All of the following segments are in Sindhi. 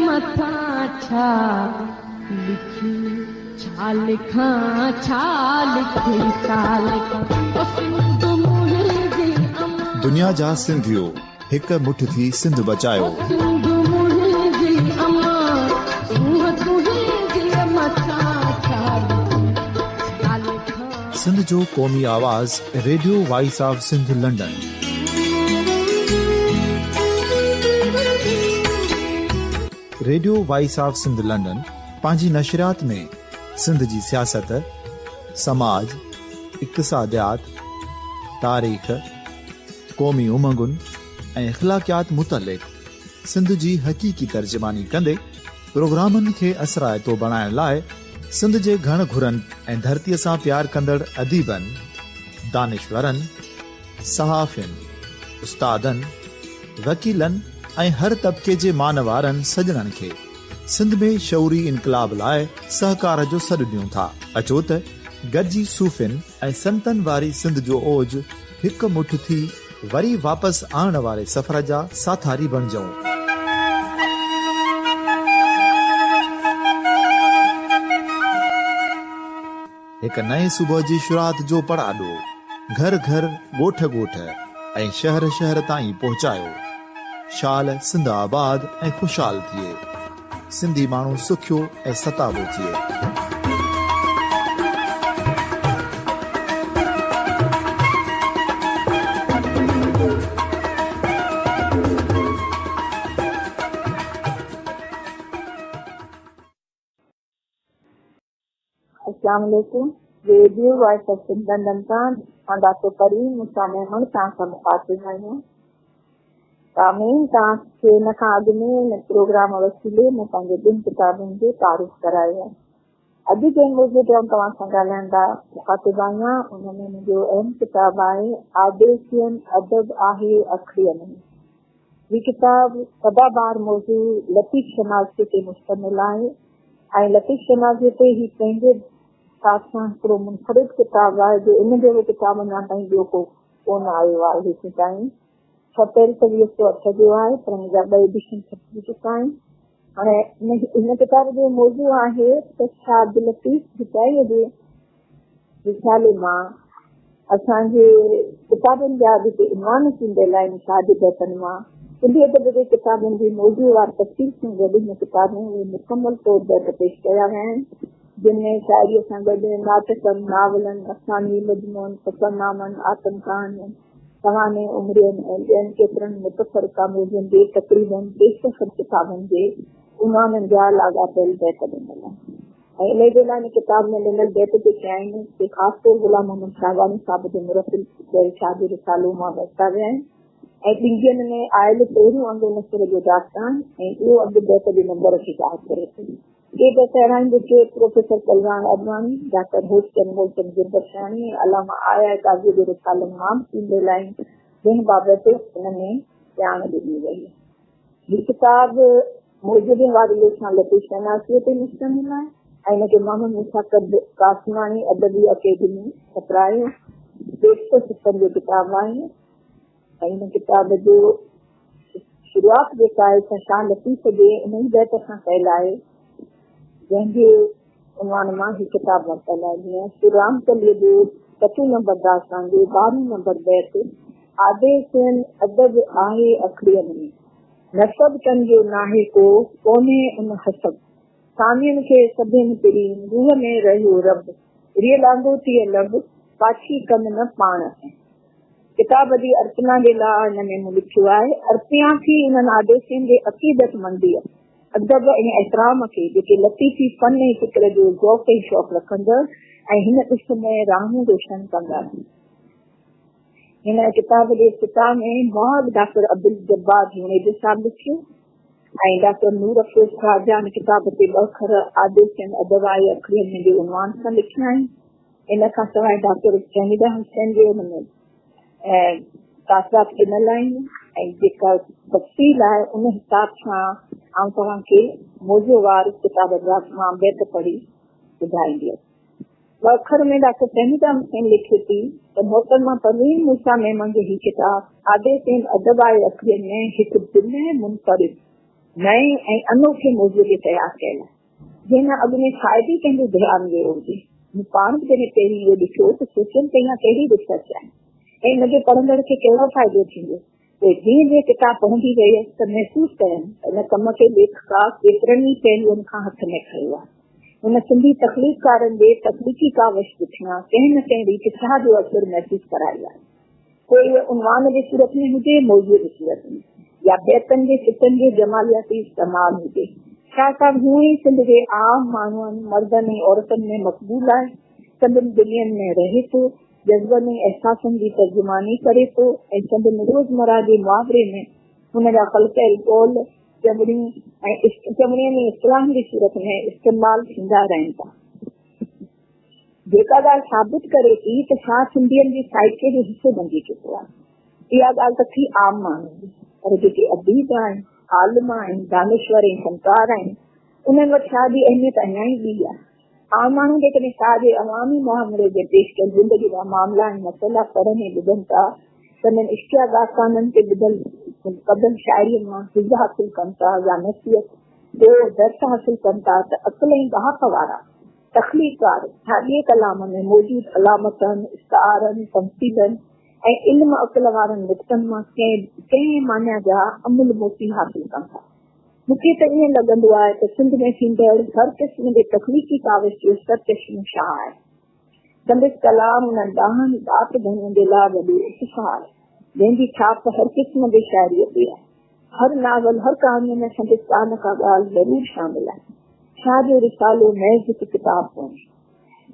مٿان ڇا لکي ڇا لکان ڇا لکي ڇا لکان او سنڌ منهنجي امان. دنيا جا سنڌيو هڪ مٺ ٿي سنڌ بچايو. او سنڌ منهنجي امان سونهن تنهنجي مٿان ڇا لکي ڇا لکان. سنڌ جو قومي آواز radio voice of Sindh London. Radio voice of Sindh London پنهنجي نشريات ۾ سنڌ جي سياست، سماج، اقتصاديات، تاريخ، قومي امنگن ۽ اخلاقيات متعلق سنڌ جي حقيقي ترجماني ڪندي پروگرامن کي اثرائتو بڻائڻ لاء سنڌ جي گهڻ گهرن ۽ ڌرتيء سان پيار ڪندڙ اديبن، دانشورن، صحافين، استادن، وڪيلن ۽ هر طبقي جي مان وارن سڄڻن کي سنڌ ۾ شعوري انقلاب لاء سهڪار جو سڏ ڏيون ٿا. اچو ته گڏجي صوفين ۽ سنتن واري سنڌ جو اوج هڪ مٺ ٿي وري واپس آڻڻ واري سفر جا ساٿاري بڻجون. هڪ نئين صبح جي شروعات جو پڙاڏو گهر گهر، ڳوٺ ڳوٺ ۽ شهر شهر تائين پهچايو. شال سنڌ آباد ۽ خوشحال ٿئي. سنڌي ماڻهو سکيو ۽ ستابو ٿئي. اسلام عليڪم radio voice of Sindh London تان مان ڊاڪٽر پروين موسيٰ ميمڻ توهان سان مخاطب آهيان. سامعين توهان کي ان کان اڳ ۾ هن پروگرام وسيلي مون پنهنجي ٻن ڪتابن جو تعارف ڪرايو آهي. اڄ جنهن موضوع تي آئون توهان سان ڳالهائڻ لاء مخاطب آهيان ان ۾ منهنجو اهم ڪتاب آهي آديسين ادب آهي اکڙين ۾. هي ڪتاب سدا بهار موضوع لطيف شناسيء تي مشتمل آهي ۽ لطيف شناسيء تي هي پنهنجي حساب سان هڪڙو منفرد ڪتاب آهي جو ان جهڙو ڪتاب اڃا تائين ٻيو ڪو ڪونه آيو آهي هيسين تائين. ڇپيل ته 2008 جو آهي پر ان جا ٻه ايڊيشن ڇپجي چڪا آهن. هاڻي هن ڪتاب جو موضوع آهي ته شاهه عبداللطيف ڀٽائيء جي رسالي مان اسان جي ڪتابن جا جيڪي عنوان چونڊيل آهن شاهه جي بيتن مان سنڌي ادب جي ڪتابن جي موضوع وار تفصيل سان گڏ هن ڪتاب ۾ اهي مڪمل طور بيت پيش ڪيا ويا آهن جن ۾ شاعريء سان گڏ ناٽڪن، ناولن، افسانوي مضمون، سفرنامن، آتم ڪهاڻين، سوانح عمرين ۽ ٻين ڪيترن متفرقه موضوعن جي تقريبن 360 ڪتابن جي عنوانن جا لاڳاپيل بيت ڏنل آهن. ۽ انهيء جي لاء هن ڪتاب ۾ ڏنل بيت جيڪي آهن، سي خاص طور غلام محمد شاهواني صاحب جي مرتب ڪيل شاهه جو رسالو مان ورتا ويا آهن ۽ ڏنگين ۾ آيل پهريون انگ ان سر جو داستان ۽ اهو انگ بيت جي نمبر کي ظاهر ڪري ٿو. ڪي بيت اهڙا آهن جيڪي پروفيسر ڪلواڻ اڏواڻي، ڊاڪٽر هوشچند مولچند گربخشاڻي ۽ علامه آء آء قاضيء جي رسالن مان به چونڊيل آهن، جنهن بابت ان ۾ ڄاڻ ڏني وئي. هي ڪتاب موجودين واري ليکان لطيف شناسيء تي مشتمل آهي ۽ ان کي محمد موسيٰ قاسماڻي ادبي اڪيڊمي ڇپرايو. 150 صفحن جو ڪتاب آهي ۽ هن ڪتاب جو شروعات جيڪا آهي سا شاهه لطيف جي انهي بيت سان ڪيل آهي جنهن جي عنوان مان هي ڪتاب ورتل آهي جيئن شري رامڪليء جو ستون نمبر داستان جو ٻارهون نمبر بيت آديسين ادب آهي اکڙين ۾، نسب تن جو ناهي ڪو، ڪونهي ان حسب. سامين کي سڀين پرين، روح ۾ رهيو رب. ريء لانگوٽيء لب، پاڇي ڪن نه پاڻ ۾. ڪتاب جي ارپنا جي لاء هن ۾ مون لکيو آهي، ارپيان ٿي انهن آديسين جي عقيدتمنديء، ادب ۽ احترام کي، جيڪي لطيفي فن ۽ فڪر جو ذوق ۽ شوق رکندڙ ۽ هن ڏس ۾ راهون روشن ڪندڙ آهن. هن ڪتاب جي افتتاح ۾ مهاڳ ڊاڪٽر عبدالجبار جوڻيجو صاحب لکيو ۽ ڊاڪٽر نور افروز خواجه هن ڪتاب تي ٻه اکر آديسين ادب آهي اکرين ۾ جي عنوان سان لکيا آهن. ان کان سواء ڊاڪٽر فهميده حسين جي ان ۾ تاثرات ڏنل آهن ۽ جيڪا تفصيل آهي ان حساب سان آئون توهان کي موضوع وار ڪتاب جا مان بيت پڙهي ٻڌائينديس. آخر ۾ ڊاڪٽر فهميده حسين لکي ٿي ته محترمه پروين موسيٰ ميمڻ جو هي ڪتاب آديسين ادب آهي اکرين ۾ هڪ بنهه منفرد نئين ۽ انوکي موضوع تي تيار ڪيل آهي، جنهن ڏانهن اڳ ۾ شايد ئي ڪنهن جو ڌيان ويو هجي. مون پاڻ به جڏهن پهرين اهو ڏٺو ته سوچيم ته اها ڪهڙي ريسرچ آهي ۽ ان جو پڙهندڙ کي ڪهڙو فائدو ٿيندو. پوء جيئن جيئن ڪتاب پڙهندي ويس ته محسوس ڪيم ته ان ڪم کي ليکڪا ڪيترن ئي پهلوئن کان هٿ ۾ کنيو آهي. هن سنڌي تخليقڪارن جي تخليقي ڪاوش پٺيان ڪنهن نه ڪنهن ريت شاهه جو اثر محسوس ڪرايو آهي. پوء اهو عنوان جي صورت ۾ هجي، موضوع جي صورت ۾، يا بيتن جي سٽن جو جمالياتي استعمال هجي. شاهه صاحب هونئن ئي سنڌ جي عام ماڻهن، مردن ۽ عورتن ۾ مقبول آهي، سندن دلين ۾ رهي ٿو، جذبن ۽ احساسن جي ترجماني ڪري ٿو ۽ سندن روزمره جي محاوري ۾ هن جا خلقيل قول، چوڻيون ۽ چوڻين ۽ اصطلاحن جي صورت ۾ استعمال ٿيندا رهن ٿا. جيڪا ڳالهه ثابت ڪري ٿي ته شاهه سنڌين جي سائيڪي جو حصو بنجي چڪو آهي. اها ڳالهه ته ٿي عام ماڻهن جي، پر جيڪي اديب آهن، عالم آهن، دانشور ۽ فنڪار آهن، انهن وٽ شاهه جي اهميت اڃا ئي ٻي آهي. عام ماڻهو جيڪڏهن شاهه جي عوامي محاوري جي پيش ڪيل زندگي جا معاملا ۽ مسئلا پڙهن ۽ ٻڌن ٿا، سندن عشقيه داستانن تي ٻڌل ڪڍيل شاعريء مان حظ حاصل ڪن ٿا يا نصيحت، ڏوهه، درس حاصل ڪن ٿا ته عقل ۽ ڏاهپ وارا، تخليقڪار ساڳئي ڪلام ۾ موجود علامتن، استعارن، تمثيلن ۽ علم عقل وارن نڪتن مان ڪنهن معنيٰ جا املهه موتي حاصل ڪن ٿا. مون کي ته ائين لڳندو آهي ته سنڌ ۾ ٿيندڙ هر قسم جي تخليقي ڪاوش جو سرچشمو شاهه آهي. سندس ڪلام انهن ڏاهن ڏات ڌڻين جي لاء وڏو اتساهه آهي، جنهن جي ڇاپ هر قسم جي شاعريء تي آهي. هر ناول، هر ڪهاڻيء ۾ سندس ڪا نه ڪا ڳالهه ضرور شامل آهي. شاهه جو رسالو محض هڪ ڪتاب ڪونهي.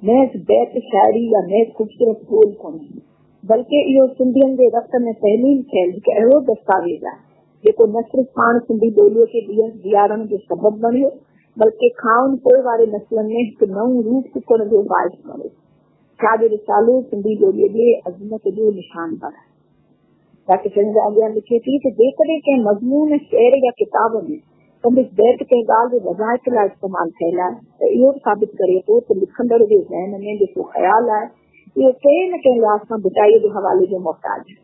محض بيت شاعري يا محض خوبصورت ٻول ڪونهي. بلڪه اهو سنڌين جي رت ۾ تحليل ٿيل هڪ اهڙو دستاويز آهي، جيڪو نه صرف پاڻ سنڌي ٻوليء کي ٻيهر جيارڻ جو سبب بڻيو، بلڪه کانئن پوء واري نسلن ۾ هڪ نئون روح ڦوڪڻ جو باعث بڻيو. شاهه جو رسالو سنڌي ٻوليء جي عظمت جو نشانبر آهي. ڊاڪٽر شرميلا اڳيان لکي ٿي ته جيڪڏهن ڪنهن مضمون، شعر يا ڪتاب ۾ سندس بيت ڪنهن ڳالهه جي وضاحت لاء استعمال ٿيل آهي ته اهو به ثابت ڪري ٿو ته لکندڙ جي ذهن ۾ جيڪو خيال آهي اهو ڪنهن نه ڪنهن لحاظ سان ڀٽائيء جي حوالي جو محتاج آهي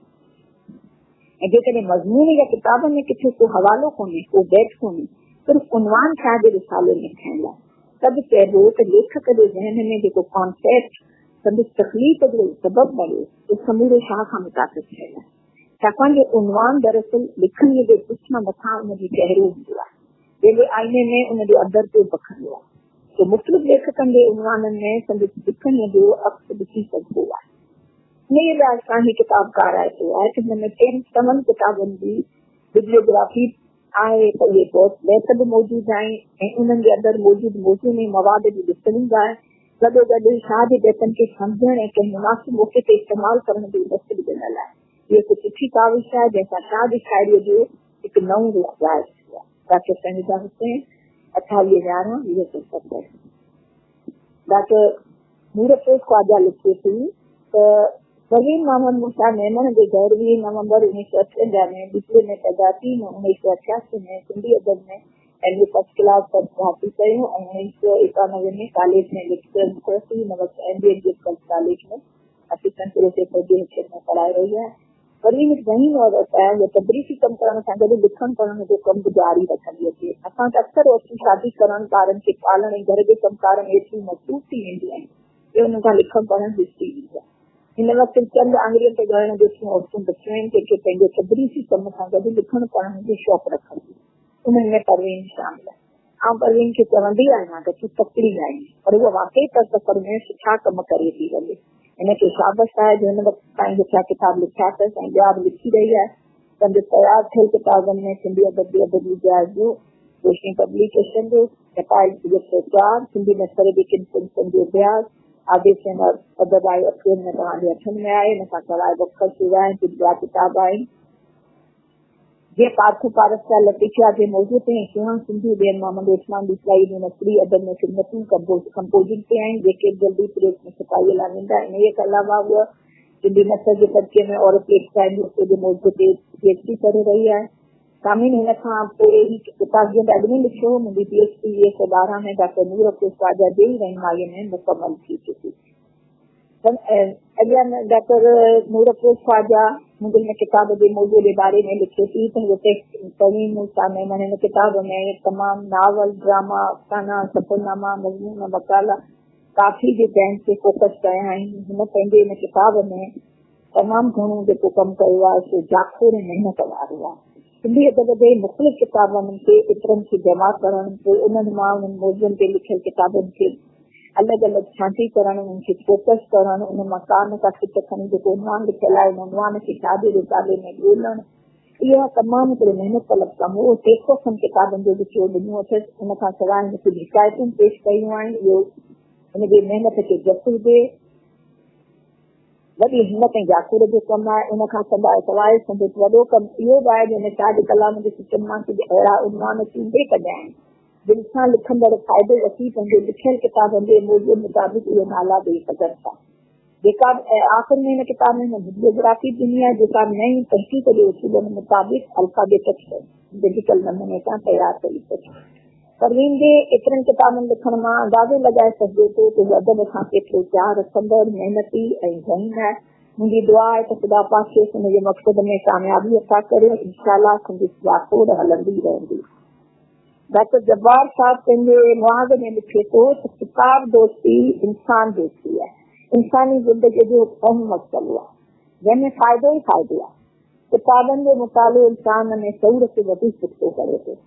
۽ جيڪڏهن مضمون يا ڪتاب ۾ ڪٿي ڪو حوالو ڪونهي، ڪو بيت ڪونهي، صرف عنوان شاهه جي رسالي ۾ کنيل آهي ته به چئبو ته ليکڪ جي ذهن ۾ جيڪو ڪانسيپٽ سندس تخليق جو سبب بڻيو، اهو سمورو شاهه کان متاثر ٿيل آهي. ڇاڪاڻ جو عنوان دراصل لکڻيء جي جسم مٿان ان جو چهرو هوندو آهي، جنهن جي آئيني ۾ ان جو اندر پيو بکندو آهي. سو مختلف ليکڪن جي عنوانن ۾ سندس لکڻيء جو عڪس ڏسي سگهبو آهي. انهيء لحاظ کان هي ڪتاب ڪارائتو آهي ته هن ۾ ٽن سون ڪتابن جي ببليوگرافي آهي ته اهي بيت به موجود آهن ۽ انهن جي اندر موجود موضوع ۽ مواد جي ڏسڻي به آهي. گڏوگڏ شاهه جي بيتن کي سمجهڻ ۽ ڪنهن مناسب موقعي تي استعمال ڪرڻ جو درس به ڏنل آهي. هيء هڪ سٺي ڪاوش آهي، جنهن سان شاهه جي شاعريء جو هڪ نئون رخ ظاهر ٿيو آهي. ڊاڪٽر فهميده حسين، 28 يارهن، 2070. ڊاڪٽر نور افروز خواجه لکي ٿي ته، پروين محمد موسيٰ ميمڻ جي گهر 20 نومبر 1958 ۾ ڏيپلي ۾ پيدا ٿي ۽ 1988 ۾ سنڌي ادب ۾ M A first class CERT حاصل ڪيو ۽ 1991 ۾ ڪاليج ۾ ليڪچرر مقرر ٿي. هن وقت M B N G girls college ۾ assistant professor جي حيثيت ۾ پڙهائي رهي آهي. پروين هڪ ذهين عورت آهي. هوء تدريسي ڪم ڪرڻ سان گڏ لکڻ پڙهڻ جو ڪم به جاري رکندي اچي. اسان وٽ اڪثر عورتون شادي ڪرڻ، ٻارن کي پالڻ ۽ گهر جي ڪم ڪار ۾ ايتريون مصروف ٿي وينديون آهن جو انهن کان لکڻ پڙهڻ وسري ويندو آهي. هن وقت چند آڱرين تي ڳڻڻ جيتريون عورتون بچيون آهن جيڪي پنهنجي تدريسي ڪم سان گڏ لکڻ پڙهڻ جو شوق رکن ٿيون. انهن ۾ پروين شامل آهي. آئون پروين کي چوندي آهيان ته تون تڪڙي آهين پر هوء واقعي تر سفر ۾ سٺا ڪم ڪري ٿي وڃي. هن کي شابس آهي جو هن وقت تائين جيترا ڪتاب لکيا اٿس ۽ ٻيا به لکي رهي آهي. سندس تيار ٿيل ڪتابن ۾ سنڌي ادب جي ادبي جائزو، روشني پبليڪيشن جو، ڇپايل 104، سنڌي نثر جي ڪن صنفن جو اڀياس، آديش ۽ ادب آهي اکين ۾ توهان جي هٿن ۾ آهي. ان کان سواء بکر سورا ۽ ڪجهه ٻيا ڪتاب آهن. جيئن پارکو پارس جا لطيفيا جي موضوع تي ۽ سهڻ سنڌو ڏين محمد عثمان ڏيپلائيء جون نثري ادب ۾ خدمتون ڪمپوزنگ تي آهن، جيڪي به جلد ئي پريس ۾ ڇپائيء لاء ويندا. انهيء کان علاوه هوء سنڌي نثر جي ترقيء ۾ عورت ليکڪائن جي حصي جي موضوع تي پي ايڇ ڊي ڪري رهي آهي. سامعين هن کان پوء هي ڪتاب جيئن ته اڳ ۾ لکيو هو، منهنجي P H D 2012 ۾ doctor Noor افروز خواجه جي ئي رهنمائيء ۾ مڪمل ٿي چڪي. اڳيان ڊاڪٽر نور افروز خواجه منهنجي هن ڪتاب جي موضوع جي باري ۾ لکي ٿي ته هوء پروين موسيٰ ميمڻ هن ڪتاب ۾ تمام ناول، ڊراما، افسانا، سفرناما، مضمون، مقالا ڪافي جي جائن تي فوڪس ڪيا آهن. هن پنهنجي هن ڪتاب ۾ تمام گهڻو جيڪو ڪم ڪيو آهي سو جاکوڙ ۽ محنت وارو آهي. سنڌي ادب جي مختلف ڪتابن تي عطرن کي جمع ڪرڻ، پوء انهن مان انهن موضوعن تي لکيل ڪتابن کي الڳ الڳ ڇانٽي ڪرڻ، انهن کي فوڪس ڪرڻ، انهن مان ڪا نه ڪا سٽ کڻي جيڪو عنوان لکيل آهي ان عنوان کي شاهه جي رسالي ۾ ڳولڻ، اهو تمام هڪڙو محنت طلب ڪم هو. 300 کن ڪتابن جو وچور ڏنو اٿس. ان کان سواء هن ڪجهه حڪايتون پيش ڪيون آهن. اهو هن جي محنت کي جس هجي. وڏي همت ۽ جاکوڙ جو ڪم آهي. ان کان سواء سندس وڏو ڪم اهو به آهي جو هن شاهه جي ڪلام جي سٽن مان ڪجهه اهڙا عنوان چونڊي ڪڍيا آهن، جن سان لکندڙ فائدو وٺي پنهنجي لکيل ڪتابن جي موضوع مطابق اهي نالا ڏئي سگهن ٿا. جيڪا به آخر ۾ هن ڪتاب ۾ هن ببليوگرافي به ڏني آهي، جيڪا به نئين تحقيق جي اصولن مطابق الفابيٽڪ ڊجيٽل نموني سان تيار ڪئي اٿس. پروين جي ايترن ڪتابن لکڻ مان اندازو لڳائي سگهجي ٿو ته هو ادب سان ڪيترو چاهه رکندڙ، محنتي ۽ ذهين آهي. منهنجي دعا آهي ته خدا پاڪ کيس ان جي مقصد ۾ ڪاميابي عطا ڪري. انشاء الله سندس جاکوڙ هلندي رهندي. ڊاڪٽر جبار صاحب پنهنجي مهاڳ ۾ لکي ٿو ته ڪتاب دوستي انسان دوستي آهي. انساني زندگيء جو هڪ اهم مسئلو آهي، جنهن ۾ فائدو ئي فائدو آهي. ڪتابن جو مطالعو انسان ۾ شعور کي وڌيڪ پختو ڪري ٿو.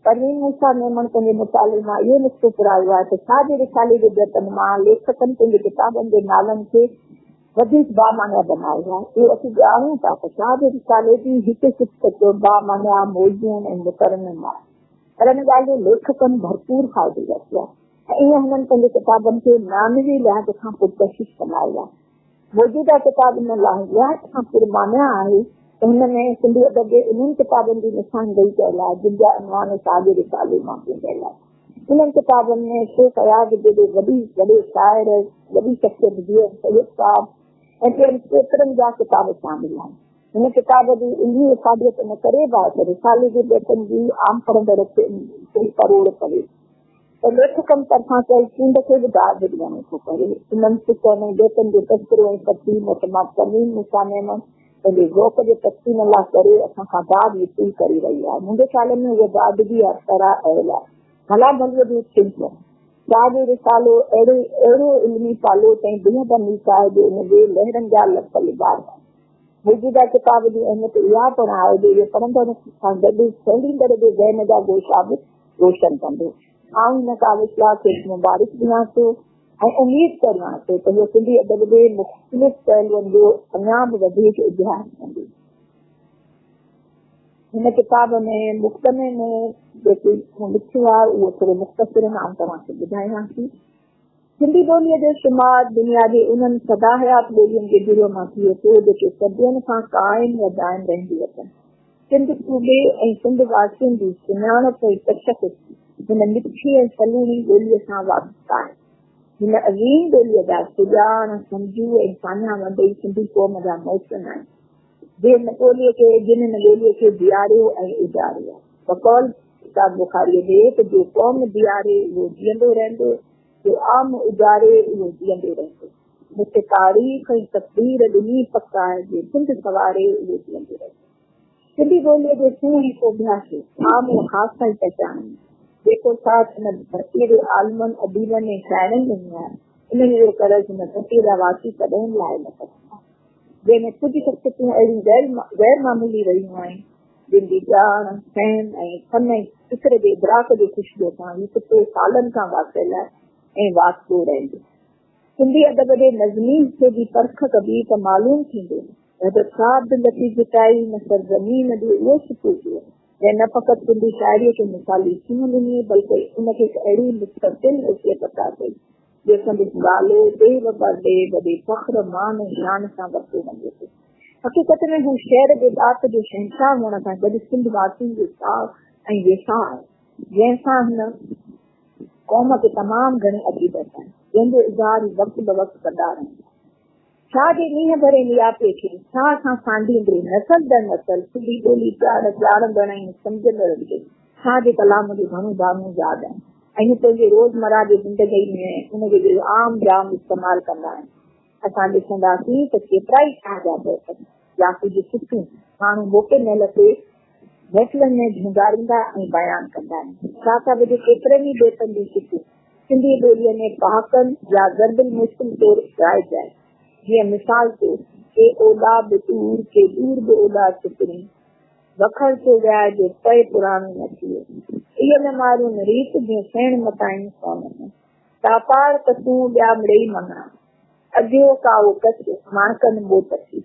پروين موسيٰ ميمڻ پنهنجي مطالعي مان اهو نقطو پرايو آهي ته شاهه جي رسالي جي بيتن مان ليکڪن پنهنجي ڪتابن جي نالن کي وڌيڪ بامعنيٰ بنايو آهي. اهو اسين ڄاڻون ٿا ته شاهه جي رسالي جي هڪ هڪ سٽ بامعنيٰ، موزون ۽ مترنم آهي. پر ان ڳالهه جو ليکڪن ڀرپور فائدو ورتو آهي ۽ ائين هنن پنهنجي ڪتابن کي معنوي لحاظ کان پرڪشش بنايو آهي. موجوده ڪتاب ان لحاظ کان پر معنيٰ آهي ته هن ۾ سنڌي ادب جي انهن ڪتابن جي نشاندهي ڪيل آهي، جن جا عنوان شاهه جي رسالي مان چونڊيل آهن. انهن ڪتابن ۾ شيخ اياز جهڙي وڏي وڏي شاعر، وڏي شخصيت جي ايم سيد صاحب ۽ ٻين ڪيترن جا ڪتاب شامل آهن. هن ڪتاب جي علمي افاديت ان ڪري به آهي ته رسالي جي بيتن جي عام پڙهندڙ کي پروڙ پوي. ته ليکڪن طرفان ڪيل چونڊ کي به داد ڏيڻو ٿو پوي. انهن سڪن ۽ بيتن جو تذڪرو ۽ ترتيب موتمار پروين موسيٰ ميمڻ پنهنجي ذوق جي تقسيم لاء ڪري اسان کان داد وصول ڪري رهي آهي. منهنجي خيال ۾ اهو داد به هر طرح اهل آهي. ڀلا ڀليء ريت چونڊيو. شاهه جو رسالو اهڙي اهڙو علمي پالوٽ ۽ بيحد اميڪ آهي جو ان جي لهرن جا لک لباس آهن. موجوده ڪتاب جي اهميت اها پڻ آهي جو اهو پڙهندڙ سان گڏ سهيڙيندڙ جي ذهن جا گوشا به روشن ڪندو. آئون هن ڪاوش لاء کيس مبارڪ ڏيان ٿو ۽ اميد ڪريان ٿو ته هوء سنڌي ادب جي مختلف پهلوئن جو اڃا به وڌيڪ اڀياس ڪندي. هن ڪتاب ۾ مقدمي ۾ جيڪي مون لکيو آهي اهو ٿورو مختصر آئون توهان کي ٻڌايان ٿي. سنڌي ٻوليء جو شمار دنيا جي انهن سدا حيات ٻولين جي گروهه مان ٿئي ٿو، جيڪي صدين کان قائم يا دائم رهنديون اچن. سنڌ صوبي ۽ سنڌ واسين جي سڃاڻپ ۽ تشخص هن مٺي ۽ سلوڻي ٻوليء سان وابسته آهي. هن عظيم ٻوليء جا سڄاڻ، سمجهو ۽ ساڃاهه وند ئي سنڌي قوم جا محسن آهن، جن هن ٻوليء کي جن هن ٻوليء کي جياريو ۽ اجاريو آهي. بقول استاد بخاريء جي ته جو قوم جياري اهو جيئندو رهندو، جو عام اجاري اهو جيئندو رهندو. مون کي تاريخ ۽ تقدير ڏني پڪ آهي جو سنڌ سنواري اهو جيئندو رهندو. سنڌي ٻوليء جي سونهن ۽ سوڀيا کي عام و خاص سان ئي پهچاڻي، جيڪو ساٿ هن ڌرتيء جي عالمن، اديبن ۽ شاعرن ڏنو آهي، انهيء جو قرض هن ڌرتيء جا واسي ڪڏهن به لاهي نه سگهندا. جنهن ۾ ڪجهه شخصيتون اهڙيون غير معمولي رهيون آهن، جن جي ڄاڻ، فهم ۽ فن ۽ فڪر جي ادراڪ جي خوشبوء سان هي خطو سالن کان واسيل آهي ۽ واسبو رهندو. سنڌي ادب جي نظمي حصي جي پرک ڪبي ته معلوم ٿيندو ته حضرت شاهه عبداللطيف ڀٽائي هن سرزمين جو اهو سپوت هو، جنهن نه فقط سنڌي شاعريء کي مثالي سونهن ڏني، بلڪه ان کي هڪ اهڙي مستقل حيثيت عطا ڪئي، جو سندس نالو ڏيهه و پرڏيهه وڏي فخر، مان ۽ شان سان ورتو وڃي ٿو. حقيقت ۾ هو شعر جي ڏات جو شهنشاهه هئڻ سان گڏ سنڌ واسين جو ساهه ۽ ويساهه آهي، جنهن سان هن قوم کي تمام گهڻي عقيدت آهي، جنهن جو اظهار هو وقت بوقت ڪندا رهن ٿا. شاهه جي نينهن ڀري نياپي کي ساهه سان سانڍيندي نسل در نسل سنڌي ٻولي ڄاڻندڙ ۽ سمجهندڙن کي شاهه جي ڪلام جو گهڻو ڀاڱو ياد آهي ۽ هو پنهنجي روزمره جي زندگي ۾ ان جو عام جام استعمال ڪندا آهن. اسان ڏسنداسين ته ڪيترائي شاهه جا بيت يا ڪجهه سٽون ماڻهو موقعي مهل تي محفلن ۾ جهونگاريندا ۽ بيان ڪندا آهن. شاهه صاحب جي ڪيترن ئي بيتن جون سٽون سنڌي ٻوليء ۾ پهاڪن يا ضرب المثل طور رائج آهن. جيئن مثال طور، ڪي اوڏا به ڏور، ڪي ڏور به اوڏا سپرين، وکر ٿو وياء جو پئي پراڻو نه ٿئي. ايء نه مارون ريت، جيئن سيڻ متائين سون ۾. تاپار ته تون ٻيا مڙئي مڱڻا. اجهو ڪائو ڪچ، ماڻڪن ٻوٽ ٿي.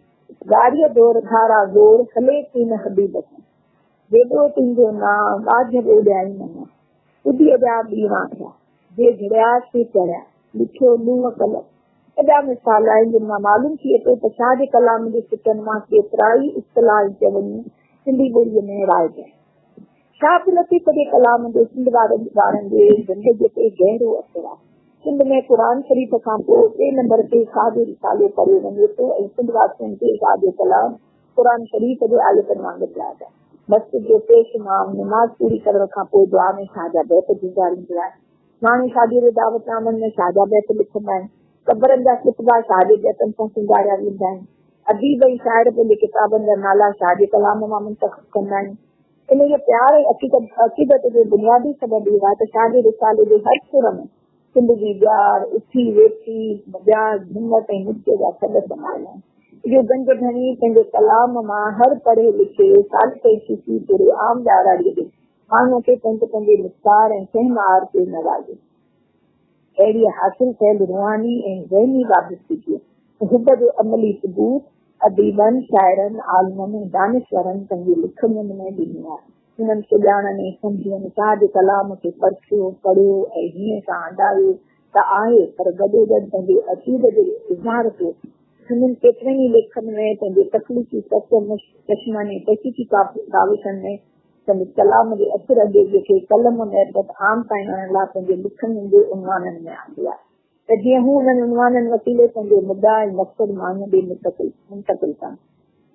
گاريء دور ڌارا زور، هلي ڪين حبيب سان. جيڏو تنهنجو نانء، ٻاجهه ٻوڏيائين مڱان. ٻڌيء جا ٻيڻا ٿيا، جي جهڙيا سي چڙهيا. لکيو لوهه قلم. اهڙا مثال آهن جن مان معلوم ٿئي ٿو ته شاهه جي ڪلام جي سٽن مان ڪيترائي اصطلاح ۽ چوڻيون سنڌي ٻوليء ۾ رائج آهن. شاهه عبداللطيف جي ڪلام جو سنڌ وارن جي زندگيء تي گهرو اثر آهي. سنڌ ۾ قرآن شريف کان پوء ٻئي نمبر تي شاهه جو رسالو پڙهيو وڃي ٿو ۽ سنڌ واسين کي شاهه جو ڪلام قرآن شريف جي آيتن وانگر ياد آهي. مسجد جو پيش امام نماز پوري ڪرڻ کان پوء دعا ۾ شاهه جا بيت جهونگاريندو آهي. ماڻهو شاديء جي دعوت نامن ۾ شاهه جا بيت لکندا آهن. قبرن جا خطبا شاهه جي بيتن سان سينگاريا ويندا آهن. اديب ۽ شاعر پنهنجي ڪتابن جا نالا شاهه جي ڪلام مان منتخب ڪندا آهن. انهيء پيار ۽ عقيدت جو بنيادي سبب اهو آهي ته شاهه جي رسالي جي هر سر ۾ سنڌ جي ڄار، اٿي ويٺي، مجاز، همت ۽ مڙسيء جا سڏ سمايل آهن. اهو گنج ڌڻي پنهنجي ڪلام مان هر پڙهي لکي، سالڪ ۽ صوفي توڙي عام ٻهراڙيء جي ماڻهوء کي پنهنجي پنهنجي مقدار ۽ فهم آهر پيو نوازي. اهڙيء حاصل ڪيل روحاني ۽ ذهني وابستگيء ۽ حب جو عملي ثبوت اديبن، شاعرن، عالمن ۽ دانشورن پنهنجي لکڻين ۾ ڏنو آهي. انهن سڄاڻن ۽ سمجهين شاهه جي ڪلام کي پرکيو، پڙهيو ۽ هينئين سان هنڊايو ته آهي، پر گڏوگڏ پنهنجي عقيد جي اظهار طور سندن ڪيترن ئي ليکن ۾ پنهنجي تخليقي سرچشمن ۽ تحقيقي ڪاوشن ۾ سندس ڪلام جي اثر انگيزيء کي قلم معرفت عام تائين آڻڻ لاء پنهنجي لکڻين جي عنوانن ۾ آندو آهي ته جيئن هو انهن عنوانن وسيلي پنهنجو مدعا ۽ مقصد ماڻهوء ڏي منتقل ڪن.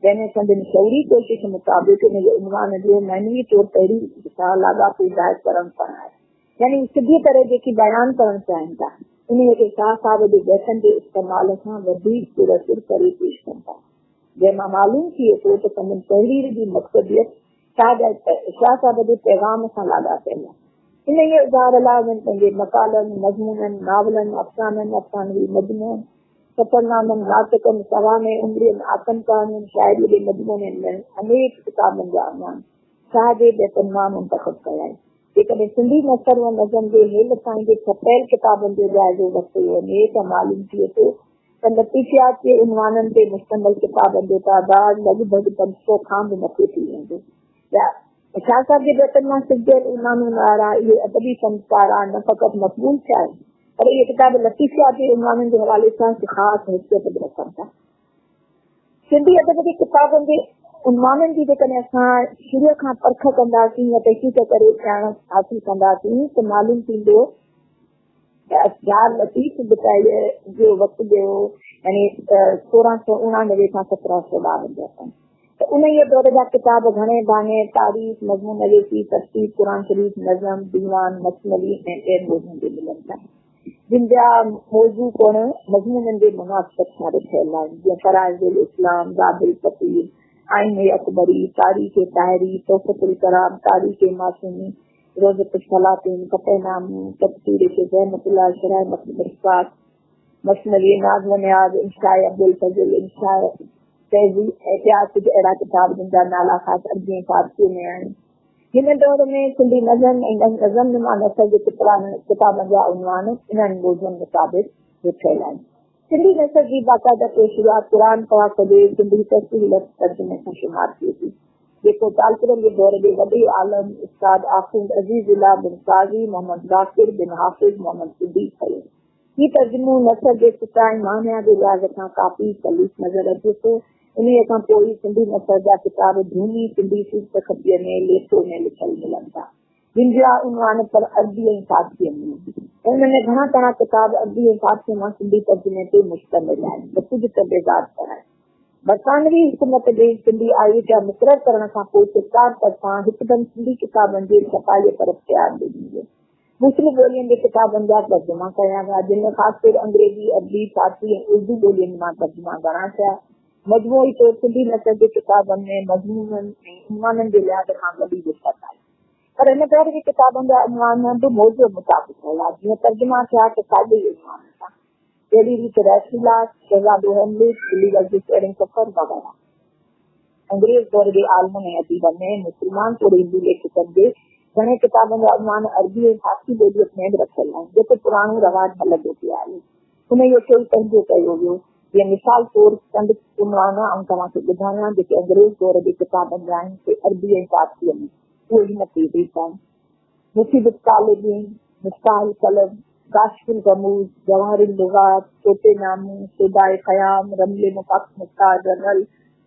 جنهن ۾ سندن شعوري ڪوشش مطابق ان جي عنوان جو معنوي طور تحرير سان لاڳاپو ظاهر ڪرڻ پڻ آهي. يعني هو سڌيء طرح جيڪي بيان ڪرڻ چاهين ٿا، انهيء کي شاهه صاحب جي بيتن جي استعمال سان وڌيڪ پر اثر ڪري پيش ڪن ٿا. جنهن مان معلوم ٿئي ٿو ته سندن تحرير جي مقصديت شاهه صاحب جي پيغام سان لاڳاپيل آهي. انهيء اظهار لاء انهن پنهنجي مقالن، مضمونن، ناولن، افسانن، افسانوي مجموعن، سفرنامن، ناٽڪن، سوانح عمرين، آتم ڪهاڻين، شاعريء جي مجموعن ۽ ٻين انيڪ ڪتابن جا عنوان شاهه جي بيتن مان منتخب ڪيا آهن. جيڪڏهن سنڌي نثر و نظم جي هيل تائين جي ڇپيل ڪتابن جو جائزو ورتو وڃي ته معلوم ٿئي ٿو ته لطيفيات جي عنوانن تي مشتمل ڪتابن جو تعداد لڳ ڀڳ 500 کان به مٿي ٿي ويندو. شاهه صاحب جي بيتن مان سرجيل عنوانن وارا اهي ادبي فنڪارا نه فقط مقبول ٿيا آهن، پر اهي ڪتاب لطيفيات جي عنوانن جي حوالي سان هڪ خاص حيثيت به رکن ٿا. سنڌي ادب جي ڪتابن جي عنوانن جي جيڪڏهن اسان شروع کان پرک ڪنداسين يا تحقيق ڪري ڄاڻ حاصل ڪنداسين ته معلوم ٿيندو ته اسرار لطيف ڀٽائيء جو وقت ٻيو يعني 1689 کان 1752 تائين ته انهيء دور جا ڪتاب گهڻي ڀاڱي تاريخ، مضمون نويسي، تفسير، قرآن شريف، نظم، ديوان، مثنوي ۽ ٻين موضوعن تي ملن ٿا، جن جا موضوع پڻ مضمونن جي مناسبت سان رٿيل آهن، جيئن فرائض الاسلام، زاد الفقير، آئين اڪبري، تاريخ طاهري، تحفة الڪرام، تاريخ معصومي، روضة السلاطين، فتح نامو، تفسير شيخ رحمت الله، شرح مشڪات، مثنوي ناز و نياز، انشاء عبدالفضل، انشاء فيضي ۽ ٻيا ڪجهه اهڙا ڪتاب جن جا نالا خاص عربي ۽ فارسيء ۾ آهن. هن دور ۾ سنڌي نظم ۽ نظم نما نثر جي ڪتابن جا عنوان انهن موضوعن مطابق رٿيل آهن. سنڌي نثر جي باقاعده پيشروعات قرآن پاڪ جي سنڌي تصحيح لفظ ترجمي سان شمار ٿئي ٿي. جيڪو ٽالپرن جي دور جي وڏي عالم استاد آخوند عزيز الله بن قاضي محمد باقر بن حافظ محمد صديق ڪيو. هي ترجمو نثر جي سٽا ۽ معنيٰ جي لحاظ کان ڪافي سليس نظر اچي ٿو. انهيء کان پوء ئي سنڌي نثر جا ڪتاب جھوني سنڌي صورتخطيء ۾ ليٿو ۾ لکيل ملن ٿا، جن جا عنوان پڻ عربي ۽ فارسيء ۾ آهن. انهن ۾ گهڻا تڻا ڪتاب عربي ۽ فارسيء مان سنڌي ترجمي تي مشتمل آهن ته ڪجهه طبعزاد پڻ آهن. برطانوي حڪومت جي سنڌي آيوجا مقرر ڪرڻ کان پوء سرڪار طرفان هڪدم سنڌي ڪتابن جي ڇپائيء طرف ڌيان ڏني ويو. مختلف ٻولين جي ڪتابن جا ترجما ڪيا ويا، جن ۾ خاص طور انگريزي، عربي، فارسي ۽ اردو ٻولين مان ترجما گهڻا ٿيا. مجموعي طور سنڌي نثر جي ڪتابن ۾ مضمونن ۽ عنوانن جي لحاظ کان وڏي وسعت آهي. پر هن دور جي ڪتابن جا عنوان به موضوع مطابق هيا، جيئن ترجما ٿيا ته ساڳئي ئي عنوان سان. اهڙي ريت رحسيلاس، شهزادو هيمليٽ، گليور جو شهرين سفر وغيره. انگريز دور جي عالمن ۽ اديبن ۾ مسلمان توڙي هندو ليکڪن جي گهڻي ڪتابن جا عنوان عربي ۽ فارسي ٻوليء ۾ به رکيل آهن، جيڪو پراڻو رواج هلندو پئي آيو. انهيء کي ئي پنهنجو ڪيو ويو. جيئن مثال طور چند عنوان آئون توهان کي ٻڌايان، جيڪي انگريز دور جي ڪتابن جا آهن، سي عربي ۽ فارسيء ۾، اهي هن ريت آهن. مصيبت طالبين، مفتاح القلب، ڪاشف الغموض، جواهر اللغات، طوطي نامو، سوداء خيام، رمل مفتاح الرمل،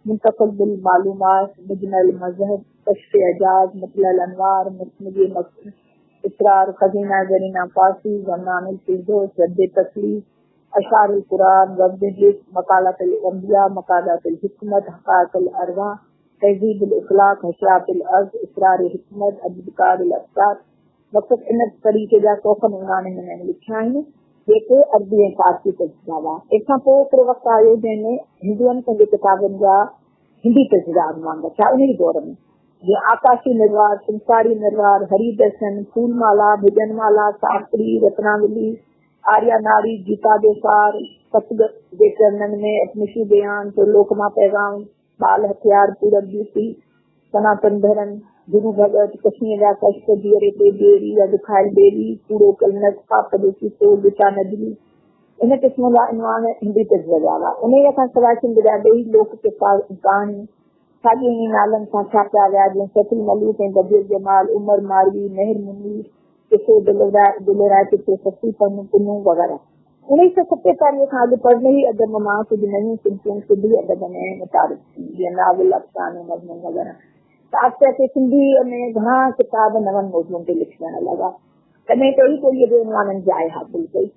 منتخب المعلومات، مجمع المذهب، ڪشف اعجاز، مطلع الانوار، مثنوي اسرار، خزينه زرينه فارسي، زمنان الفردوس، رد تثليث، اشعار القرآن، وفد الرزق، مقالات الانبياء، مقالات الحڪمت، حقائق الارواح، تهذيب الاخلاق، حشرات الارض، اسرار حڪمت، ادبڪار الافڪار، مقصد ان طريقي جا سوکن عنوان هن ۾ لکيا آهن، جيڪي عربي ۽ فارسي تجزيا هئا. تنهن کان پوء هڪڙو وقت آيو جنهن ۾ هندوئن پنهنجي ڪتابن جا هندي تجزيا عنوان رکيا. انهيء دور ۾ جيئن آڪاشي نروار، سنساري نروار، هري درشن، ڦول مالا، ڀڄن مالا، ساستري، رتناولي، آريا ناري، گيتا جو سار، ست جي چرنن ۾، اپنشي بيان، ترلوڪ مان پيغام، بال هٿيار، پورب جوتي، سناتن ڌرم، گرو ڀڳت، ڪشمير جا ڪشت، جيئري تي جيئري يا دکايل ديوي، ڪوڙو ڪلنڪ، پاپ جو ڪيسو، گيتا نگري، ان قسم جا عنوان هندي تجزيه جا هئا. انهيء کان سواء سنڌ جا ڏيهي لوڪ قصا ۽ ڪهاڻيون ساڳين ئي نالن سان ڇاپيا ويا، جيئن سيف الملوڪ ۽ بديع الجمال، عمر ماروي، مهر منير، قصو دلوراء، قصو سسئي پنهون وغيره. 1947 کان اڳ پرڏيهي ادب مان ڪجهه نيون صنفون سنڌي ادب ۾ متعارف ٿيون، جيئن ناول، افسانو، مضمون وغيره. ته آهستي آهستي سنڌيء ۾ گهڻا ڪتاب نون موضوعن تي لکجڻ لڳا. ڪڏهن ته ئي ٻوليء جي عنوانن جاء حاصل ڪئي،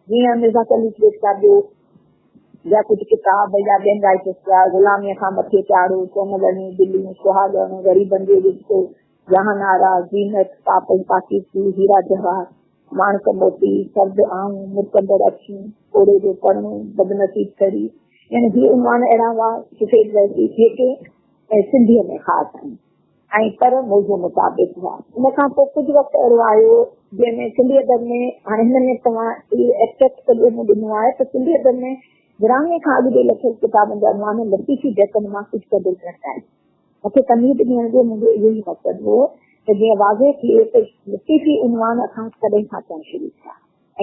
جيئن مرزا قليچ بيگ صاحب جو جا ڪجهه ڪتاب يا ٻين رائٽرس جا، غلاميء کان مٿي چاڙهو، سون ورڻيون دليون، سهاڳڻ، غريبن جو رشتو، جهان آرا، زينت، پاپ ۽ پاڪيزگي، هيرا جواهر، ماڻڪ موتي، سرد آهون، مرڪندڙ اکيون، پوڙهي جو پرڻو، بدنصيب ٿري، يعني هي عنوان اهڙا هئا، سفيد وحشي، جيڪي سنڌيء ۾ خاص آهن ۽ پر موضوع مطابق هئا. ان کان پوء ڪجهه وقت اهڙو آيو، جنهن ۾ سنڌي ادب ۾ هاڻي هن ۾ توهان اهو ايڪسٽريڪٽ سڄو مون ڏنو آهي ته سنڌي ادب ۾ ورهاڱي کان اڳ جي لکيل ڪتابن جا عنوان لطيفي بيتن مان ڪجهه قدر گهٽ آهن. مون کي تمهيد ڏيڻ جو منهنجو اهو ئي مقصد هو ته جيئن واضح ٿئي ته لطيفي عنوان اسان وٽ ڪڏهن کان اچڻ شروع ٿيا